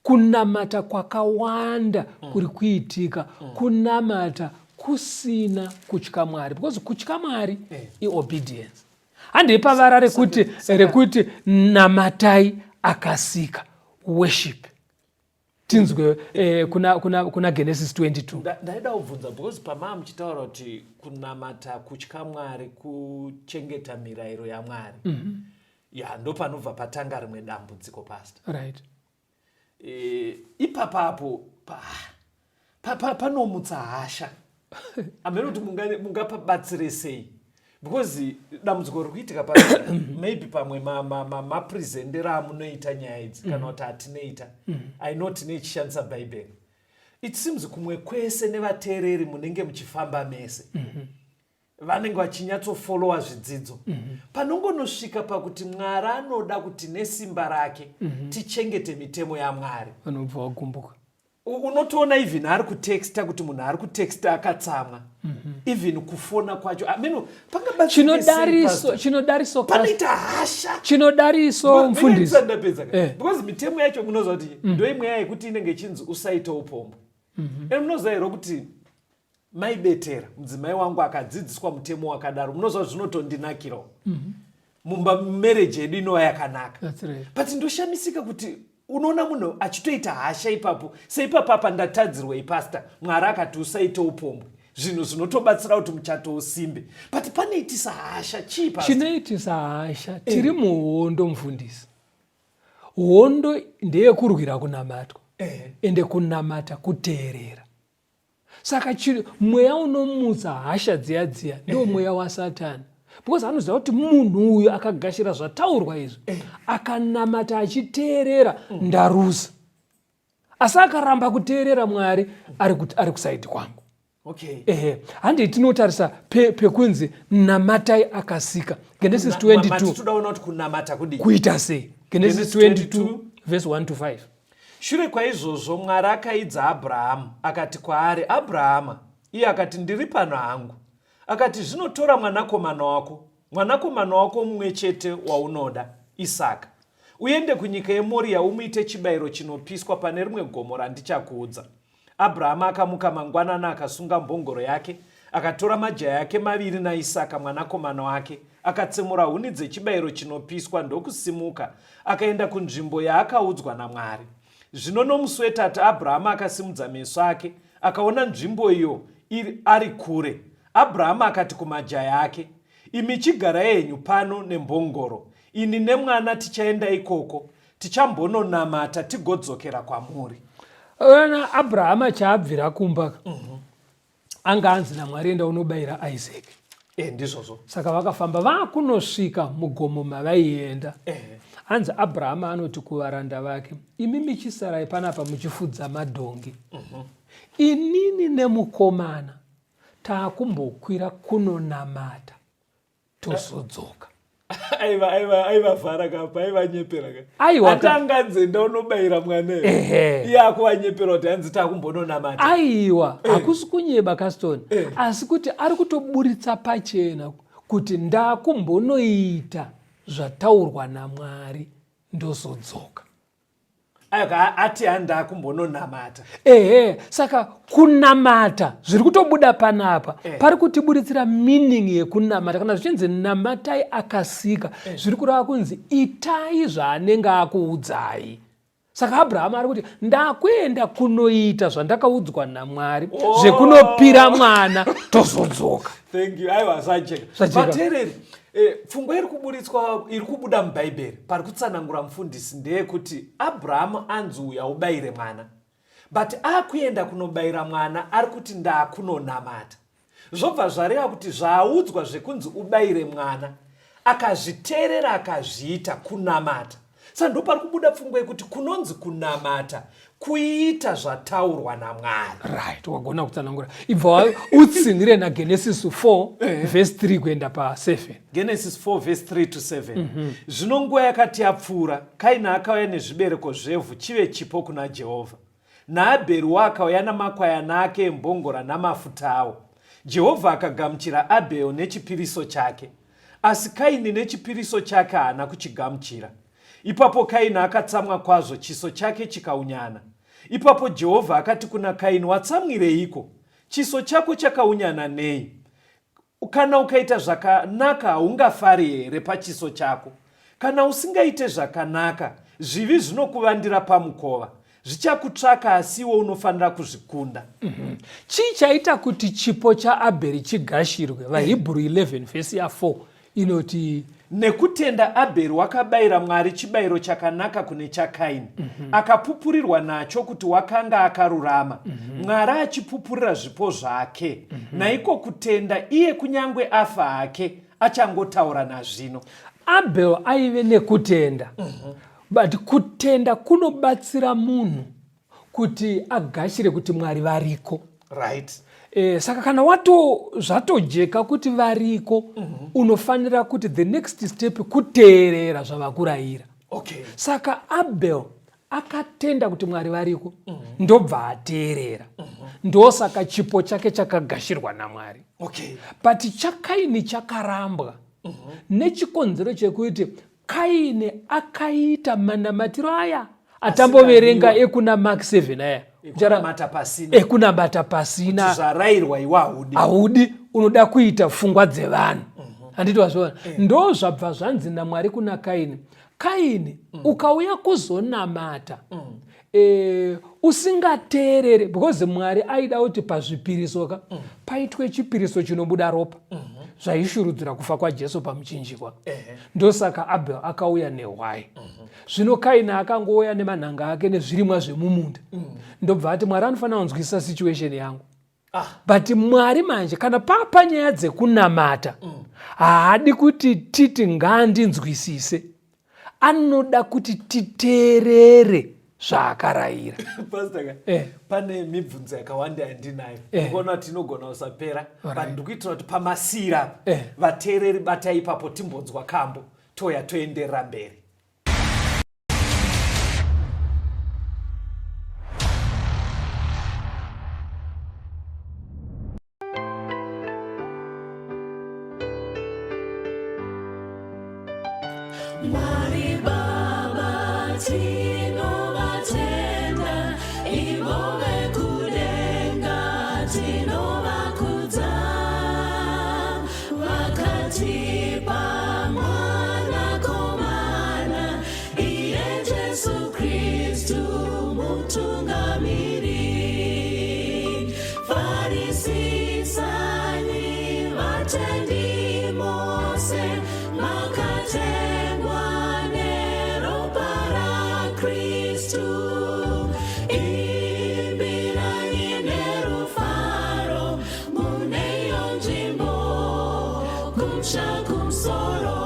Kunamata kwakawanda kuri kuitika kunamata kusina kutya Mwari, because kutya Mwari iobedience. Handei pavara rekuti namatai akasika, worship. Tinzwe kuna Genesis 22. Ndaida kubvunza because pamaa muchitaura kuti kunamata kutya Mwari kuchengeta mirayiro yaMwari, ya, ndo panobva patanga rimwe dambudziko, Pastor. Ipapapo panomutsa hasha. Hameno kuti mungapabatsire sei, because dambudziko riri kuitika pa maybe pamwe mapresentero amunoita nyaya idzi kana kuti atinoita. I know tine ichishandisa Bhaibheri. It seems kumwe kwese nevateereri munenge muchifamba mese, vanenge vachinyatsofollowa zvidzidzo. Panongonosvika pakuti Mwari anoda kuti nesimba rake tichengete mitemo yaMwari, vanobva vagumbuka. Unotoona even ari kutexta, kuti munhu ari kutexta akatsamwa, even kufona kwacho ameno. Chinodariso, chinodariso. Panoita hasha. Chinodariso, mufundisi. Ndapedza. Because mitemo yacho, munoziva kuti ndo imwe yayo yekuti inenge ichinzi usaita upombwe. And munoziva here kuti maibetera mudzimai wangu akadzidziswa mutemo wakadaro, munoziva zvinotondinakirawo mumba, marriage yedu inova yakanaka. That's right. But ndoshamisika kuti unoona munhu achitoita hasha ipapo. Seipapo apa ndatadzirwei, Pastor? Mwari akati usaite upombwe, zvinhu zvinotobatsira kuti muchato usimbe, but panoitisa hasha chii, Pastor? Chinoitisa hasha, tiri muhondo, mufundisi. Hondo ndeyekurwira kunamatwa. Ende kunamata kuteerera. Saka mweya unomutsa hasha dziya dziya ndo mweya waSatani, because anoziva kuti munhu uyu akagashira zvataurwa izvi, akanamata achiteerera, ndaruza. Asi akaramba kuteerera Mwari, ari kuside kwangu. Ehe, handei tinotarisa pekunzi namatai akasika, Genesis 22. Mati todaona kuti kunamata kudii. Kuita sei? Genesis 22 verse 1 to 5. Shure kwaizvozvo Mwari akaidza Abrahamu akati kwaari, "Abrahama!" Iye akati, "Ndiri pano hangu." Akati, "Zvinotora mwanakomana wako, mwanakomana wako mumwe chete waunoda, Isaka, uende kunyika yeMoriya, umuite chibayiro chinopiswa pane rimwe gomo randichakuudza." Abrahama akamuka mangwanani, akasunga mbongoro yake, akatora majaya ake maviri naIsaka mwanakomana wake, akatsemura huni dzechibayiro chinopiswa, ndokusimuka akaenda kunzvimbo yaakaudzwa naMwari. Zvino nomusi wetatu Abrahama akasimudza meso ake akaona nzvimbo iyo ari kure. Abrahama akati kumajaya ake, "Imi chigarai henyu pano nembongoro. Ini nemwana tichaenda ikoko, tichambononamata, tigodzokera kwamuri." Ona, Abrahama chaabvira kumba, anga anzi naMwari, "Enda unobayira Isaac." E, ndizvozvo. Saka vakafamba, vakunosvika mugomo mavaienda, hanzi Abrahama anoti kuvaranda vake, "Imi michisarai panapa muchifudza madhongi. Inini nemukomana taakumbokwira kunonamata, tozodzoka." Aiva aiva aivavhara kapa, aivanyepera ka. Aiwa. Atanganzi enda unobayira mwana. Iye akuvanyepera kuti hanzi takumbononamata. Aiwa, hakusi kunyeba, Caston, asi kuti ari kutoburitsa pachena kuti ndakumbonoita zvataurwa naMwari, ndozodzoka. Aiwa, ati handakumbononamata. Ehe, saka kunamata zviri kutobuda panapa, pari kutiburitsira meaning yekunamata. Kana zvichinzi namatai akasika, zviri kureva kunzi itai zvaanenge akuudzai. Saka Abrahamu ari kuti ndakuenda kunoita zvandakaudzwa naMwari, zvekunopira mwana, tozodzoka. Thank you. Aiwa, zvajeka. Zvajeka. Vateereri, pfungwa iri kuburitswa, iri kubuda muBhaibheri pari kutsanangura mufundisi ndeyekuti Abrahamu anzi uya ubayire mwana, but akuenda kunobayira mwana ari kuti ndakunonamata. Zvobva zvareva kuti zvaaudzwa zvekunzi ubayire mwana, akazviteerera, akazviita, kunamata. Saka ndo pari kubuda pfungwa yekuti kunonzi kunamata kuita zvataurwa naMwari. Right, wagona kutsanangura. Ibva utsinhire naGenesis 4 verse 3 kuenda pa7. Genesis 4 verse 3 to 7. Zvino nguva yakati yapfuura, Kaini akauya nezvibereko zvevhu chive chipo kuna Jehovha. NaAbheriwo akauya namakwayana ake embongora namafuta awo. Jehovha akagamuchira Abheri nechipiriso chake, asi Kaini nechipiriso chake haana kuchigamuchira. Ipapo Kaini akatsamwa kwazvo, chiso chake chikaunyana. Ipapo Jehovha akati kuna Kaini, "Watsamwireiko? Chiso chako chakaunyana nei? Kana ukaita zvakanaka, haungafari here pachiso chako? Kana usingaite zvakanaka, zvivi zvinokuvandira pamukova, zvichakutsvaka, asi iwe unofanira kuzvikunda." Chii chaita kuti chipo chaAbheri chigashirwe? VaHibhuru 11 vhesi ya4 inoti Nekutenda Abheri wakabayira Mwari chibayiro chakanaka kune chaKaini. Akapupurirwa nacho kuti wakanga akarurama, Mwari achipupurira zvipo zvake. Naiko kutenda iye kunyange afa hake, achangotaura nazvino. Abel aive nekutenda. But kutenda kunobatsira munhu kuti agashire kuti Mwari variko. Right. Saka kana wato zvatojeka kuti variko, unofanira kuti the next step kuteerera zvavakurayira. Okay. Saka Abel akatenda kuti Mwari variko, ndobva ateerera. Ndosaka chipo chake chakagashirwa naMwari. Okay. But chaKaini chakarambwa nechikonzero chekuti Kaini akaita manamatiro aya atamboverenga ekuna Mark 7 aya Ekunamata pasina. Ekunamata pasina. Zvarairwa iwe haudi. Haudi, unoda kuita pfungwa dzevanhu. Handiti wazviona? Ndo zvabva zvanzi naMwari kuna Kaini. Kaini, ukauya kuzonamata, usingateerere, because Mwari aida kuti pazvipiriso ka, paitwe chipiriso chinobuda ropa, zvaishurudzira kufa kwaJesu pamuchinjikwa. Ndosaka Abel akauya nehwai. Zvino Kaini akangouya nemanhanga ake nezvirimwa zvemumunda. Ndobva ati Mwari anofanira kunzwisisa situation yangu. But Mwari manje kana papa nyaya dzekunamata, haadi kuti titi ngandinzwisise, anoda kuti titeerere zvaakarayira. Pastor ka, pane mibvunzo yakawanda yandinayo. Ndikuona kuti inogona kusapera, but ndikuitira kuti pamasira apa, vateereri batai ipapo timbonzwa kambo, touya toenderera mberi. Mwari Baba tinovatenda, ivo vekudenga tinovakudza, vakatipa Mwanakomana, iye Jesu Kristu mutungamiri. Farisisanyi vatendi mose, makatengwa neropa raKristu. Imbiranyi nerufaro muneyo nzvimbo kumusha kumusoro.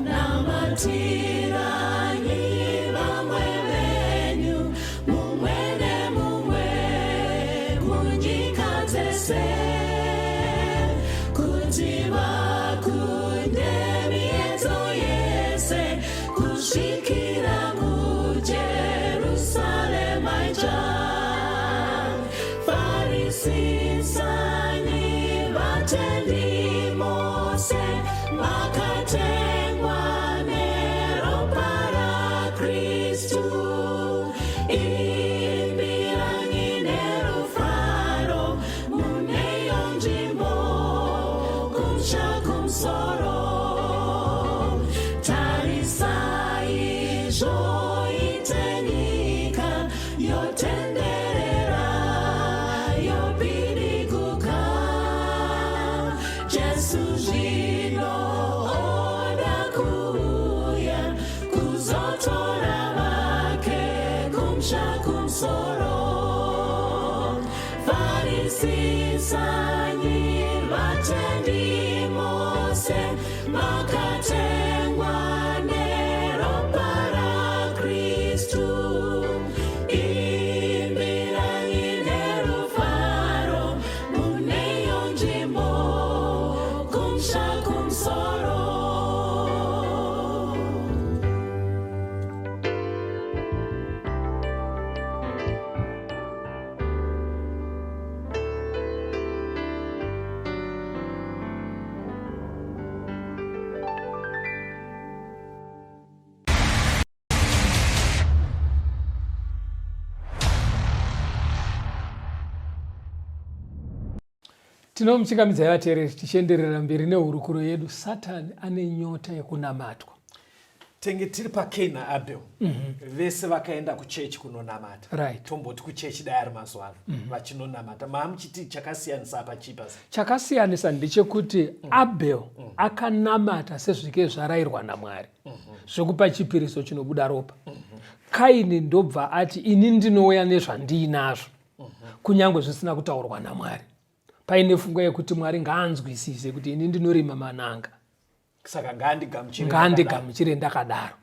Namatiranyi vamwe venyu, mumwe nemumwe munyika dzese, kuti vakunde miedzo yese kusvikira muJerusarema idzva. Farisisanyi vatendi mose, makatengwa neropa raKristu. Imbiranyi nerufaro muneyo nzvimbo kumusha kumusoro. Tarisai zvoite nyika yotenderera yopidiguka. Jesu zvino oda kuuya kuzotora vake kumusha kumusoro. Farisisanyi vatendi mose, makatengwa neropa raKristu. Imbiranyi nerufaro muneyo nzvimbo kumusha kumusoro. Tinomuchingamidzai vateereri tichienderera mberi nehurukuro yedu. Satani ane nyota yekunamatwa. Tenge tiri paCain naAbel. Vese vakaenda kuchechi kunonamata. Tomboti kuchechi dai ari mazuva ano vachinonamata. Maamuchiti chakasiyanisa apa chii pasi? Chakasiyanisa ndechekuti Abel akanamata sezvinenge zvarayirwa naMwari, zvekupa chipiriso chinobuda ropa. Kaini ndobva ati, ini ndinouya nezvandiinazvo, kunyange zvisina kutaurwa naMwari, paine pfungwa yekuti Mwari ngaanzwisise kuti ini ndinorima mananga. Saka ngaandigamuchire. Ngaandigamuchire ndakadaro.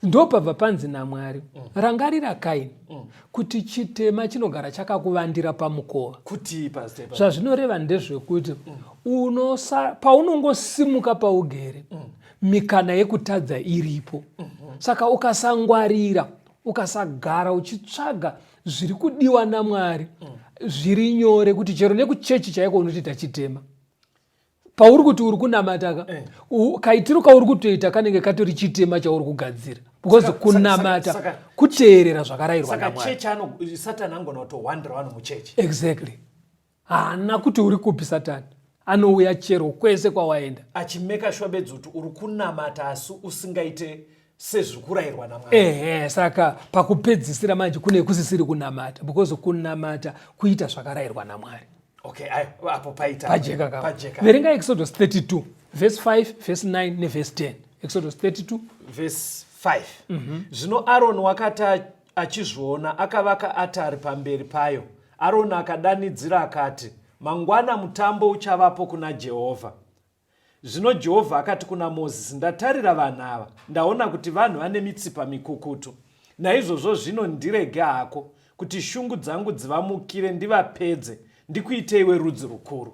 Ndopabva panzi naMwari, rangarira Kaini, kuti chitema chinogara chakakuvandira pamukova. Kuti pastor? Zvazvinoreva ndezvekuti paunongosimuka paugere, mikana yekutadza iripo. Saka ukasangwarira, ukasagara uchitsvaga zviri kudiwa naMwari, zviri nyore kuti chero nekuchechi chaiko unotoita chitema. Pauri kuti uri kunamata ka, kaitiro kauri kutoita kanenge katori chitema chauri kugadzira, because kunamata kuteerera zvakarayirwa Saka naMwari. Chechi Satani angona kutohwandira vanhu muchechi. Exactly. Haana kuti uri kupi. Satani anouya chero kwese kwawaenda. Achimeka sure bedzi kuti uri kunamata asi usingaite sezviri kurayirwa naMwari. Ehe. Saka pakupedzisira manje kune kusisiri kunamata, because kunamata kuita zvakarayirwa naMwari. Okay, ayo apo paita. Pajeka ka? Pajeka. Verenga Exodus 32 verse 5, verse 9 neverse 10. Exodus 32. Verse 5. Zvino Aroni wakati achizviona, akavaka atari pamberi payo. Aroni akadanidzira akati, "Mangwana mutambo uchavapo kuna Jehovha." Zvino Jehovha akati kuna Mozisi, "Ndatarira vanhu ava, ndaona kuti vanhu vane mitsipa mikukutu. Naizvozvo zvino ndirege hako, kuti shungu dzangu dzivamukire, ndivapedze, ndikuite iwe rudzi rukuru."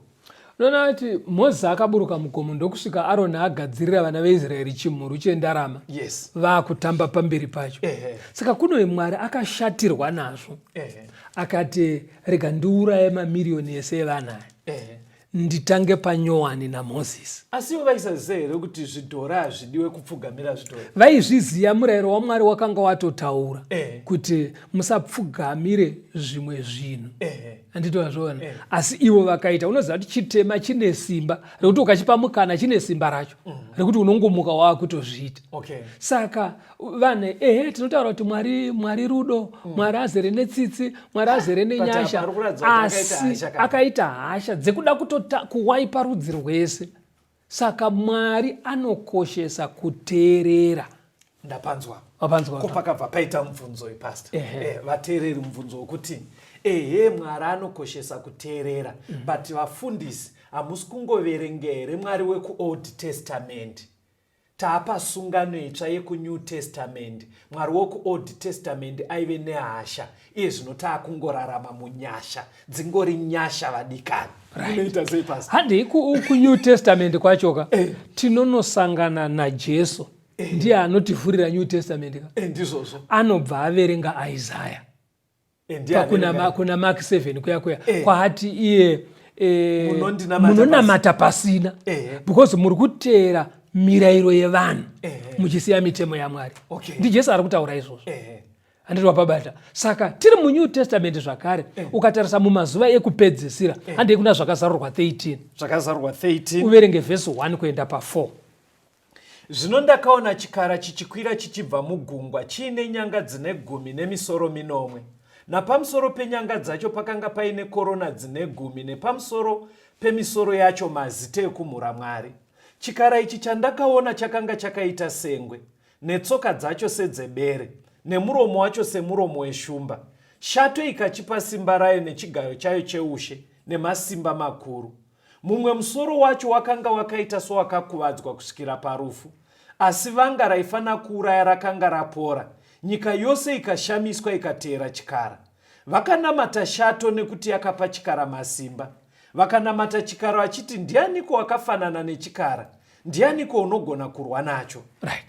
Unoona kuti Mozisi akaburuka mugomo, ndokusvika Aroni agadzirira vana veIsraeri chimhuru chendarama, vaakutamba pamberi pacho. Saka kuno Mwari akashatirwa nazvo, akati, rega ndiuraye mamiriyoni ese evanhu aya, nditange panyowani naMozisi. Asi ivo vaisaziva here kuti zvidhora hazvidiwe, kupfugamira zvidhora? Vaizviziva. Murayiro waMwari wakanga watotaura kuti musapfugamire zvimwe zvinhu. Handiti wazviona? Asi ivo vakaita. Unoziva kuti chitema chine simba rekuti ukachipa mukana, chine simba racho rekuti unongomuka waakutozviita. Saka vanhu, ehe, tinotaura kuti Mwari, Mwari rudo, Mwari azere netsitsi, Mwari azere nenyasha, Pari kuratidza kuti akaita asi hasha kana. Akaita hasha dzekuda kutota kuwaipa rudzi rwese. Saka Mwari anokoshesa kuteerera. Ndapanzwa. Wapanzwa? Ko pakabva paita mubvunzo, ipastor? Ehe. Vateereri, mubvunzo wekuti, ehe, Mwari anokoshesa kuteerera, but vafundisi, hamusi kungoverenga here Mwari wekuOld Testament? Taapa sungano itsva yekuNew Testament. Mwari wokuOld Testament aive nehasha, iye zvino taakungorarama munyasha. Dzingori nyasha, vadikani. Unoita sei, pastor? Handei kuNew Testament kwachoka, tinonosangana naJesu. Ndiye anotivhurira New Testament ka. Ndizvozvo. Anobva averenga Isaya Ndiye averenga. Kuna Mark 7 kuya kuya kwaati iye Munondinamata. Munonamata pasina because muri kuteera mirayiro yevanhu muchisiya mitemo yaMwari. NdiJesu ari kutaura izvozvo. Handiti wapabata? Saka tiri muNew Testament zvakare. Ukatarisa mumazuva ekupedzisira, handei kuna Zvakazarurwa 13. Zvakazarurwa 13. Uverenge vhesi 1 kuenda pa4. Zvino ndakaona chikara chichikwira chichibva mugungwa, chiine nyanga dzine 10 nemisoro minomwe. Napamusoro penyanga dzacho pakanga paine korona dzine 10, nepamusoro pemisoro yacho mazita ekumhura Mwari. Chikara ichi chandakaona chakanga chakaita sengwe, netsoka dzacho sedzebere, nemuromo wacho semuromo weshumba. Shato ikachipa simba rayo nechigaro chayo cheushe nemasimba makuru. Mumwe musoro wacho wakanga wakaita sowakakuvadzwa kusvikira parufu, asi vanga raifanira kuuraya rakanga rapora. Nyika yose ikashamiswa ikateera chikara. Vakanamata shato nekuti yakapa chikara masimba. Vakanamata chikara vachiti, "Ndianiko wakafanana nechikara? Ndianiko unogona kurwa nacho?" Right,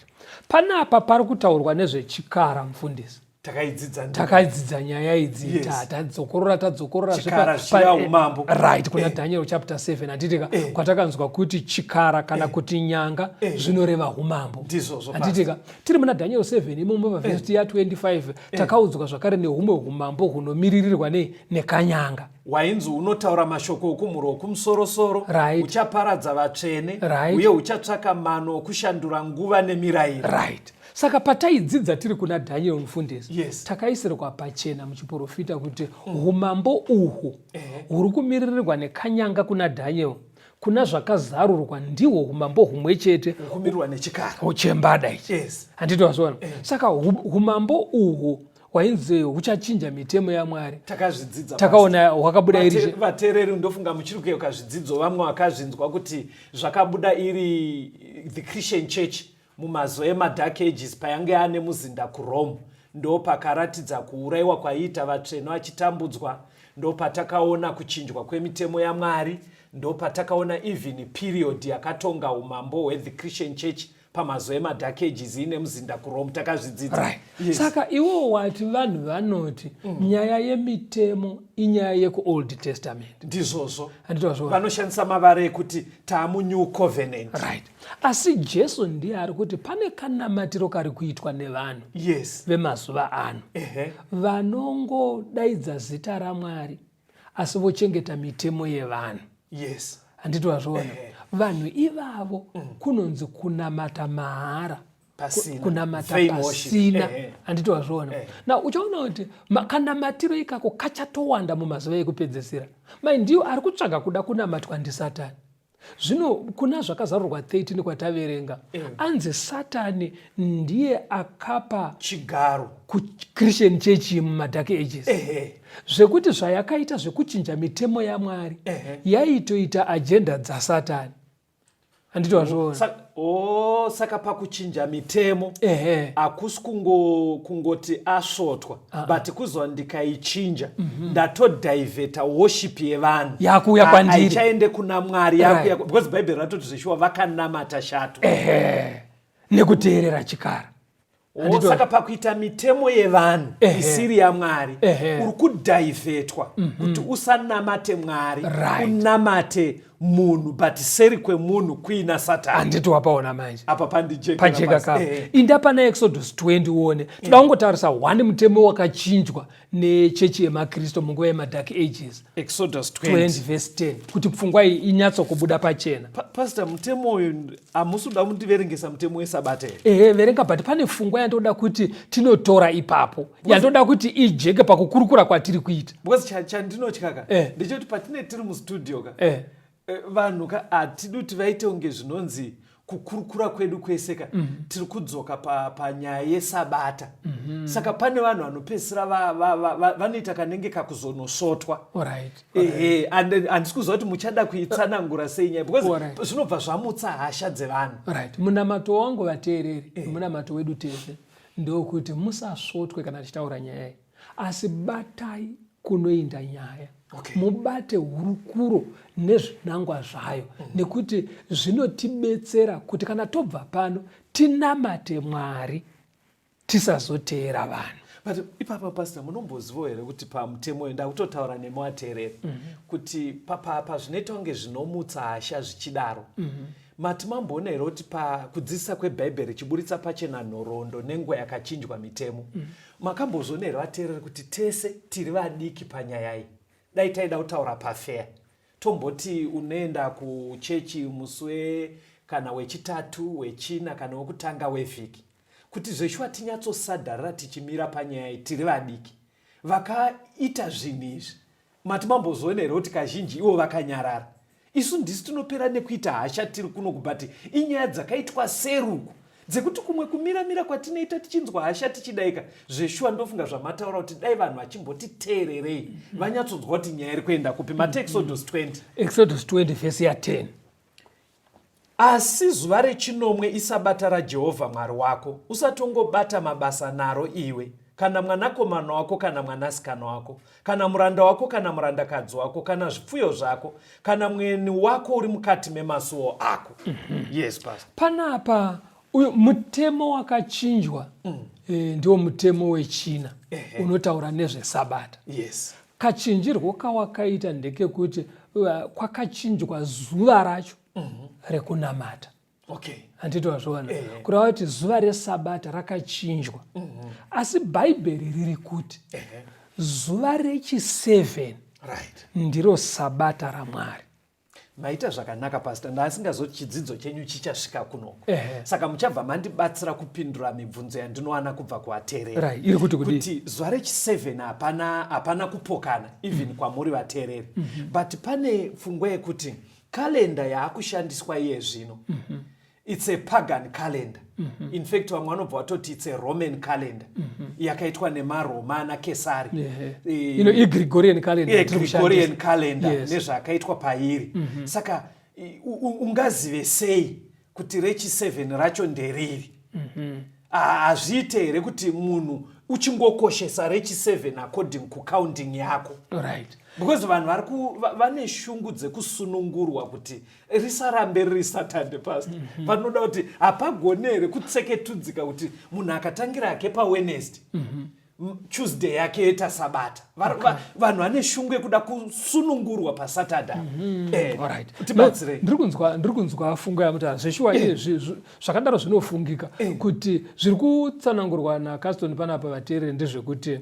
panapa pari kutaurwa nezvechikara, mufundisi. Takaidzidza. Takaidzidza nyaya idzi. Yes. Tadzokorora, tadzokorora. Chikara zvichireva umambo. Right, kuna Daniel chapter 7, handitika? Kwatakanzwa kuti chikara kana kuti nyanga zvinoreva umambo. Ndizvozvo. Handitika? Tiri muna Daniel 7 imomo, pavhesi ya25, takaudzwa zvakare neumwe umambo hunomiririrwa nei? Nekanyanga. Wainzi unotaura mashoko okumhuro okumusorosoro, uchaparadza vatsvene, uye uchatsvaka mano okushandura nguva nemirayiro. Right, saka pataidzidza tiri kuna Daniel, mufundisi, takaisirwa pachena muchiprofita kuti umambo uhu huri kumiririrwa nekanyanga kuna Daniel, kuna Zvakazarurwa, ndihwo umambo humwe chete. Kumirirwa nechikara. Chembada ichi. Handiti wazviona? Saka umambo uhu hwainzi huchachinja mitemo yaMwari. Takazvidzidza. Takaona hwakabuda iri Vateereri, ndofunga muchiri kuyeuka zvidzidzo, vamwe vakazvinzwa kuti zvakabuda iri the Christian Church mumazuva emaDark Ages, payange ane muzinda kuRome. Ndo pakaratidza kuurayiwa kwaiita vatsvene vachitambudzwa, ndo patakaona kuchinjwa kwemitemo yaMwari, ndo patakaona even period yakatonga umambo hwethe Christian Church pamazuva emaDark Ages ine muzinda kuRome. Takazvidzidza. Right. Saka iwo wati vanhu vanoti nyaya yemitemo inyaya yekuOld Testament. Ndizvozvo. Handiti wazviona? Vanoshandisa mavara ekuti taamuNew Covenant. Right, asi Jesu ndiye ari kuti pane kanamatiro kari kuitwa nevanhu vemazuva ano, vanongodaidza zita raMwari asi vochengeta mitemo yevanhu. Handiti wazviona? Vanhu ivavo kunonzi kunamata mahara. Pasina. Kunamata Vain worship. pasina. Handiti wazviona? Na uchaona kuti kanamatiro ikako kachatowanda mumazuva ekupedzisira. Mai ndiyo ari kutsvaga kuda kunamatwa ndiSatani. Zvino kuna Zvakazarurwa 13 kwataverenga, anzi Satani ndiye akapa chigaro kuChristian Church mumaDark Ages, zvekuti zvayakaita zvekuchinja mitemo yaMwari, yaitoita agenda dzaSatani. Handiti wazviona? Oh, saka pakuchinja mitemo hakusi kungoti asvotwa, but kuzwa ndikaichinja ndatodivheta worship yevanhu. Yakuuya kwandiri. Haichaende kuna Mwari, yakuuya because Bhaibheri ratoti zveshuwa vakanamata shato. Ehe, nekuteerera chikara. Oh, saka pakuita mitemo yevanhu isiri yaMwari, uri kudhaivhetwa kuti usanamate Mwari, unamate munhu, but seri kwemunhu kuina Satani. Handiti wapaona manje? Apa pandijeka. Pajeka kapa. Inda pana Exodus 20 uone. Toda kungotarisa one mutemo wakachinjwa nechechi yemaKristu munguva yemaDark Ages. Exodus 20 20 verse 10, kuti pfungwa iyi inyatsokubuda pachena. Pastor, mutemo uyu hamusi kuda kundiverengesa mutemo wesabata here? Ehe, verenga, but pane pfungwa yandoda kuti tinotora ipapo, yandoda kuti ijeke pakukurukura kwatiri kuita. Because chandinotya ka ndechekuti patine tiri mustudio ka, vanhu ka hatidi kuti vaite kunge zvinonzi kukurukura kwedu kwese ka tiri kudzoka panyaya yesabata. Saka pane vanhu vanopedzisira vanoita kanenge kakuzonosvotwa. Ehe, and handisi kuziva kuti muchada kuitsanangura sei nyaya, because zvinobva zvamutsa hasha dzevanhu. Right, munamato wangu, vateereri, munamato wedu tese ndokuti musasvotwe kana tichitaura nyaya iyi, asi batai kunoinda nyaya. Mubate hurukuro nezvinangwa zvayo, nekuti zvinotibetsera kuti kana tobva pano tinamate Mwari, tisazoteera vanhu. But ipapa, Pastor, munombozivawo here kuti pamutemo uyu, ndakutotaura nemateereri, kuti pazvinoita kunge zvinomutsa hasha zvichidaro, mati mamboona here kuti pakudzidzisa kwebhaibheri chiburitsa pachena nhoroondo nenguva yakachinjwa mitemo, makambozviona here, vateereri, kuti tese tiri vadiki panyaya iyi? Dai taida kutaura pafeya, tomboti unoenda kuchechi musi kana wechitatu, wechina kana wekutanga wevhiki, kuti zveshuwa tinyatsosadharira tichimira panyaya iyi, tiri vadiki. Vakaita zvinhu izvi, mati mambozoona here kuti kazhinji ivo vakanyarara, isu ndisu tinopera nekuita hasha tiri kuno? Kubati inyaya dzakaitwa seruku dzekuti kumwe kumiramira kwatinoita tichinzwa hasha tichidaika. Zveshuwa ndofunga zvamataura kuti dai vanhu vachimbotiteererei, vanyatsonzwa kuti nyaya iri kuenda kupi. Mati Exodus 20? Exodus 20 vhesi ya10. Asi zuva rechinomwe isabata raJehovha Mwari wako, usatongobata mabasa naro iwe, kana mwanakomana wako kana mwanasikana wako, kana muranda wako kana murandakadzi wako, kana zvipfuyo zvako, kana mweni wako uri mukati memasuo ako. Yes, Pastor. Panapa. Uyu mutemo wakachinjwa ndiwo mutemo wechina unotaura nezvesabata. Kachinjirwo kawakaita ndekekuti kwakachinjwa zuva racho rekunamata. Handiti wazviona? Kureva kuti zuva resabata rakachinjwa. Asi Bhaibheri riri kuti zuva rechi7 ndiro sabata raMwari. Maita zvakanaka, Pastor. Ndaasingazoti chidzidzo chenyu chichasvika kunoko. Saka muchabva mandibatsira kupindura mibvunzo yandinowana kubva kuvateereri. Right. Iri kuti kudii? Kuti zuva rechi7 hapana kupokana even kwamuri vateereri. But pane pfungwa yekuti kalenda yaakushandiswa iye zvino, it's a pagan calendar. In fact, vamwe vanobva vatoti it's a Roman calendar yakaitwa nemaRoma ana Kesari. Ino iGregorian calendar yatiri Gregorian kushandisa. Calendar nezvaakaitwa pairi. Saka ungazive sei kuti rechi7 racho nderiri? Hazviite here kuti munhu uchingokoshesa rechi7 according kucounting yako? Because vanhu vari vane shungu dzekusunungurwa kuti risarambe riri Saturday, Pastor. Panoda kuti hapagoni here kutseketudzika kuti munhu akatangira hake paWednesday, Tuesday yake yoita sabata? Vanhu vane shungu yekuda kusunungurwa paSaturday. Tibatsirei. Ndiri kunzwa fungo yamuti zveshuwa iye zvakadaro zvinofungika kuti zviri kutsanangurwa naCaston panapa, vateereri, ndezvekuti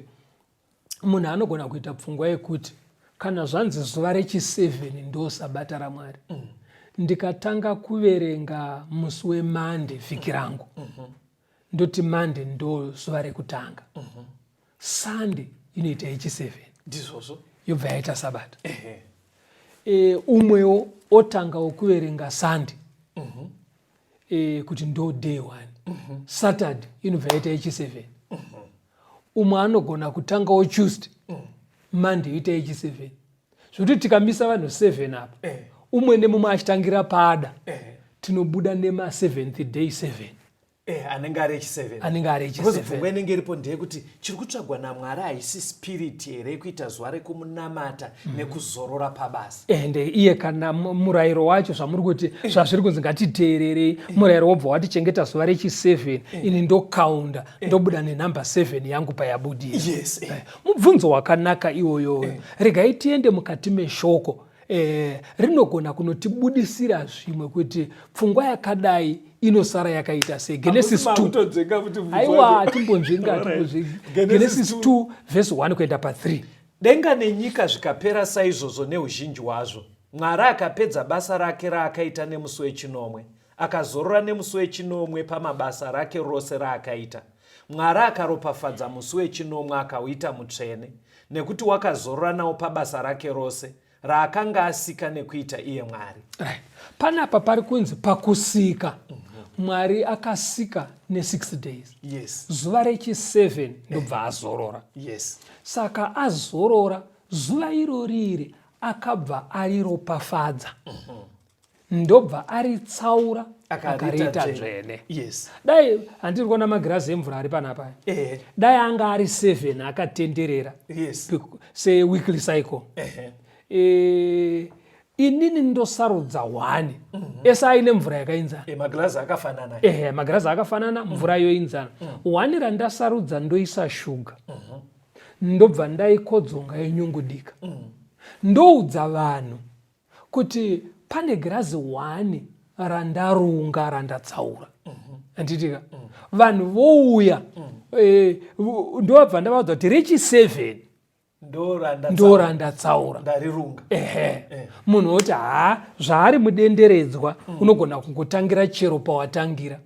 munhu anogona kuita pfungwa yekuti kana zvanzi zuva rechi7 ndo sabata raMwari, ndikatanga kuverenga musi weMonday vhiki rangu, ndoti Monday ndo zuva rekutanga, Sunday inoita yechi7, Ndizvozvo. yobva yaita sabata. Umwewo otangawo kuverenga Sunday kuti ndo day one, Saturday inobva yaita yechi7. Umwe anogona kutangawo Tuesday, Monday yoita yechi7, zvokuti tikamisa vanhu 7 apa, umwe nemumwe achitangira paada, tinobuda nema7th day 7. Anenge ari echi7. Anenge ari Because echi7. Pfungwa inenge iripo ndeyekuti chiri kutsvagwa naMwari haisi spirit here yekuita zuva rekumunamata nekuzorora pabasa? Ende iye kana murayiro wacho, zvamuri kuti, zvazviri kunzi ngatiteererei murayiro, wobva watichengeta zuva rechi7, ini ndokaunda, ndobuda nenhamba 7 yangu payabudira. Mubvunzo wakanaka iwoyoyo. Regai tiende mukati meshoko, rinogona kunotibudisira zvimwe kuti pfungwa yakadai inosara yakaita sei. Genesis 2. Makutodzvenga kuti mubvunzo Aiwa, wacho. timbonzvenga. Timbonzvenga. Genesis Genesis 2 verse 1 kuenda pa3. Denga nenyika zvikapera saizvozvo neuzhinji hwazvo. Mwari akapedza basa rake raakaita nemusi wechinomwe, akazorora nemusi wechinomwe pamabasa rake rose raakaita. Mwari akaropafadza musi wechinomwe, akauita mutsvene, nekuti wakazorora nawo pabasa rake rose raakanga asika nekuita iye Mwari. Right. Panapa pari kunzi pakusika, Mwari akasika ne6 days. Zuva rechi7 ndobva azorora. Saka azorora zuva irori iri, akabva ariropafadza, ndobva aritsaura, akariita akariita dzvene. Dzvene. Dai handiri kuona magirazi emvura ari panapa, dai anga ari 7 akatenderera seweekly cycle, inini ndosarudza 1, ese aine mvura yakainzana. Magirazi akafanana. Ehe, magirazi akafanana, mvura yoinzana. One randasarudza ndoisa shuga, ndobva ndaikodzonga yenyungudika, ndoudza vanhu kuti pane girazi 1 randarunga, randatsaura, handitika? Vanhu vouya, ndobva ndavaudza kuti rechi7 ndo ndo randatsaura. Ndarirunga. Ehe. Munhu woti ha, zvaari mudenderedzwa, unogona kungotangira chero pawatangira.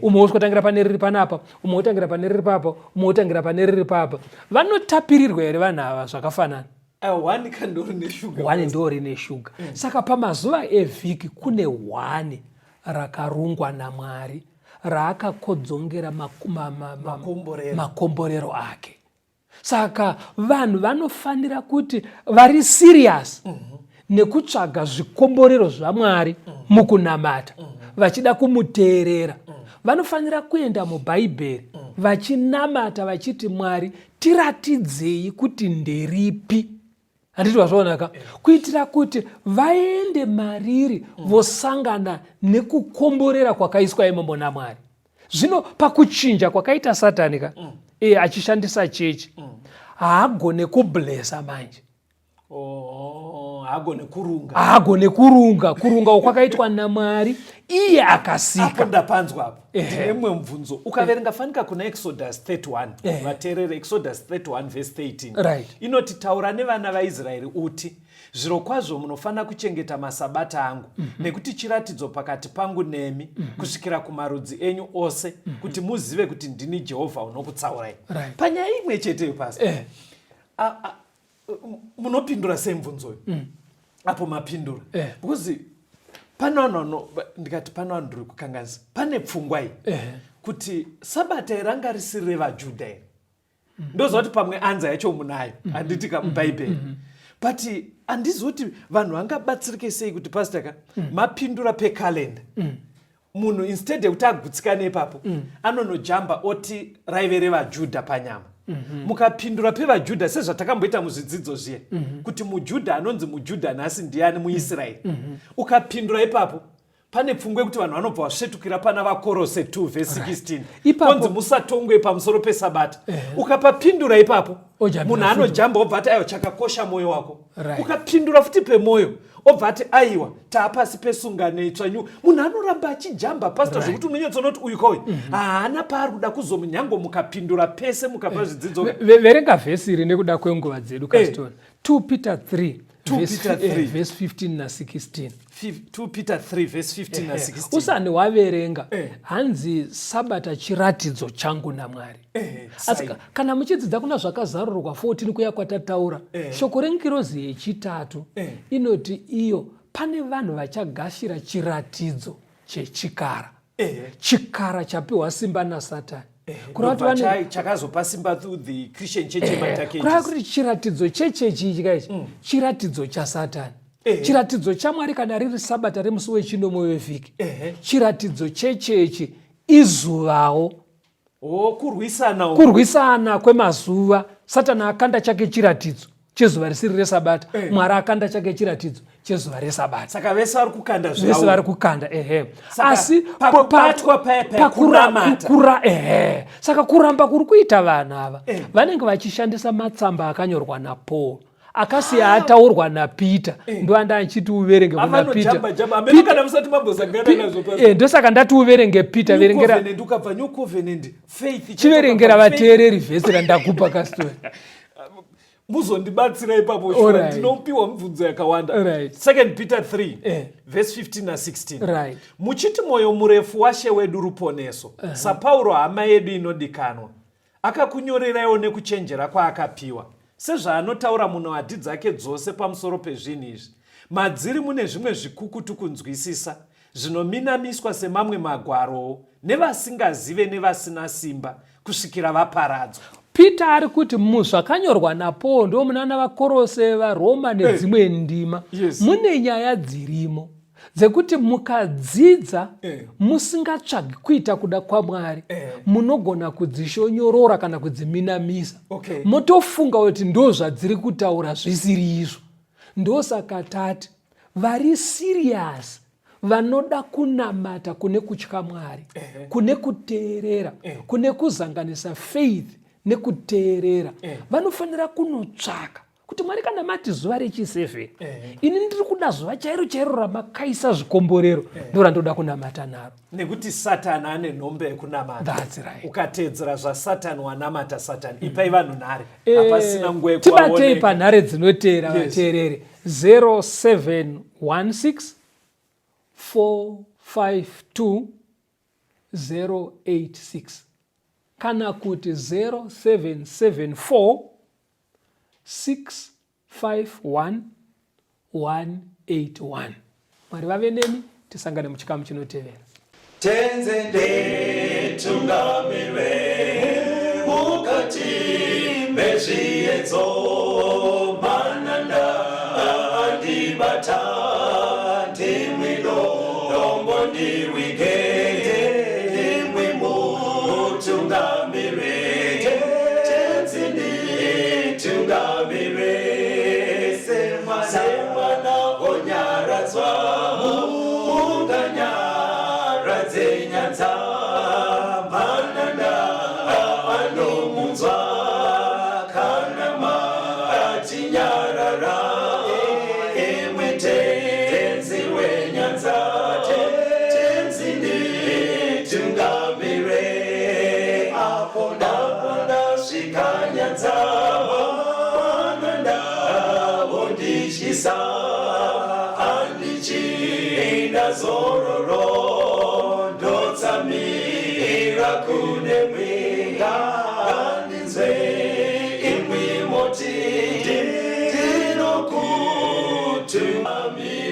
Umwe wosikotangira pane riri panapa, umwe wotangira pane riri papa, umwe wotangira pane riri papa. Vanotapirirwa here vanhu ava zvakafanana? One kandori neshuga. One ndo rine shuga. Saka pamazuva evhiki kune one rakarungwa naMwari raakakodzongera Makomborero. Makomborero ake. Saka vanhu vanofanira kuti vari serious nekutsvaga zvikomborero zvaMwari mukunamata, vachida kumuteerera, vanofanira kuenda muBhaibheri vachinamata vachiti, "Mwari, tiratidzei kuti nderipi." Handiti vazvaonaka? Kuitira kuti vaende mariri, vosangana nekukomborera kwakaiswa imomo naMwari. Zvino pakuchinja kwakaita Satani ka e, achishandisa chechi, haagone kublesa manje. Oh, haagone kurunga. Haagone kurunga. Kurunga kwakaitwa naMwari iye akasika. Apo ndapanzwa apo. Ndine mumwe mubvunzo. Ukaverenga fanika kuna Exodus 31, vateerere, Exodus 31 verse 13, inoti, taura nevana vaIsraeri uti, zvirokwazvo munofanira kuchengeta masabata angu, nekuti chiratidzo pakati pangu nemi kusvikira kumarudzi enyu ose, kuti muzive kuti ndini Jehovha unokutsaurai. Panyaya imwe cheteyo, pastor, munopindura sei mubvunzo uyu? Apo mapindura, because pane vanhu ndikati pane vanhu, ndiri kukanganisa. Pane pfungwa iyi kuti sabata iri ranga risiri revaJudha here? Ndoziva kuti pamwe answer yacho munayo, handiti ka, muBhaibheri, but handizivi kuti vanhu vangabatsirike sei kuti, pastor ka, mapindura pekalenda, munhu instead yekuti agutsikane ipapo, anonojamba oti raive revaJudha panyama. Mukapindura pevaJudha sezvatakamboita muzvidzidzo zviye, kuti muJudha anonzi muJudha nhasi ndiani muIsraeri, ukapindura ipapo, pane pfungwa yekuti vanhu vanobva vasvetukira pana vaKorose 2 vhesi 16, konzi musatongwe pamusoro pesabata. Ukapapindura ipapo, Ojambira munhu futi. anojamba obva ati, aiwa, chakakosha mwoyo wako. Ukapindura futi pemwoyo, obva ati, aiwa, taapasi pesungano itsva nyu. Munhu anoramba achijamba, pastor, zvekuti unonyatsoona kuti uyu kauyu haana paari kuda kuzomunyango. Mukapindura pese, mukapa zvidzidzo. Verenga vhesi iri nekuda kwenguva dzedu, Caston. 2 Peter 3 2 Peter 3. Verse 15 na16. 2 Peter 3 verse 15 na16. Usani waverenga, hanzi sabata chiratidzo changu naMwari. Asi kana muchidzidza kuna Zvakazarurwa 14 kuya kwatataura, shoko rengirozi yechitatu inoti iyo pane vanhu vachagashira chiratidzo chechikara, chikara chapiwa simba naSatani. Kureva kuti Ndobva chakazopa simba to the Christian church yemaDark kureva Ages. Kuti chiratidzo chechechi ichi kaichi chiratidzo chaSatani. Chiratidzo chaMwari kana riri sabata remusi wechinomwe wevhiki, chiratidzo chechechi izuvawo. O, kurwisana uku. Kurwisana kwemazuva. Satani akanda chake chiratidzo chezuva risiri resabata, Mwari akanda chake chiratidzo chezuva resabata. Saka vese vari kukanda Vese zvavo. vari kukanda, ehe. Saka Asi pakubatwa paya paya kunamata. Ehe, saka kuramba kuri kuita vanhu ava, vanenge vachishandisa matsamba akanyorwa naPaul akasiya ataurwa naPeter. Ndoanda achiti uverenge kuna Peter. Avanojamba jamba amene kana musati mambosangana nazvo, pastor. Ndosaka ndati uverenge Peter. New Verengera. Covenant, ukabva New Covenant, faith. Chiverengera Faith. vateereri vhesi randakupa, kastori. Muzondibatsira ipapo sure. Ndinopiwa mibvunzo yakawanda. Second Peter 3 verse 15 na16. Muchiti mwoyo murefu waShe wedu ruponeso, saPauro hama yedu inodikanwa akakunyoreraiwo nekuchenjera kwaakapiwa, sezvaanotaura munohadhi dzake dzose pamusoro pezvinhu izvi. Madziri mune zvimwe zvikukutu kunzwisisa, zvinominamiswa semamwe magwarowo nevasingazive nevasina simba, kusvikira vaparadzwa. Peter ari kuti muzvakanyorwa naPaul, ndo munana vaKorose, vaRoma nedzimwe ndima, mune nyaya dzirimo dzekuti mukadzidza musingatsvagi kuita kuda kwaMwari, munogona kudzishonyorora kana kudziminamisa, motofunga kuti ndo zvadziri kutaura, zvisiri izvo. Ndosaka tati vari serious, vanoda kunamata kune kutya Mwari, kune kuteerera, kune kuzanganisa faith nekuteerera, vanofanira kunotsvaka kuti, Mwari, kana mati zuva rechi7, ini ndiri kuda zuva chairo chairo ramakaisa zvikomborero, ndo randoda kunamata naro. Nekuti Satani ane nhombe yekunamata. That's right. Ukateedzera zvaSatani, wanamata Satani. Ipai vanhu nhare, hapasina nguva Tibatei yekuvaoneka. panhare dzinoteera, vateereri: 0716 452 086 kana kuti 0774 651 181. Mwari vave nemi, tisangane muchikamu chinotevera. Tenze nditungamire mukati mezviedzo, mananda andibata, ndimwi dombo ndiwige, ndimwi mutungamire. Tenzi nditungamire semwana onyaradzwa munganyaradze nyanza. Anondityisa, handichina zororo, ndotsamira kune mwenga. Ngandinzwe imwi moti, ndinokutungamira.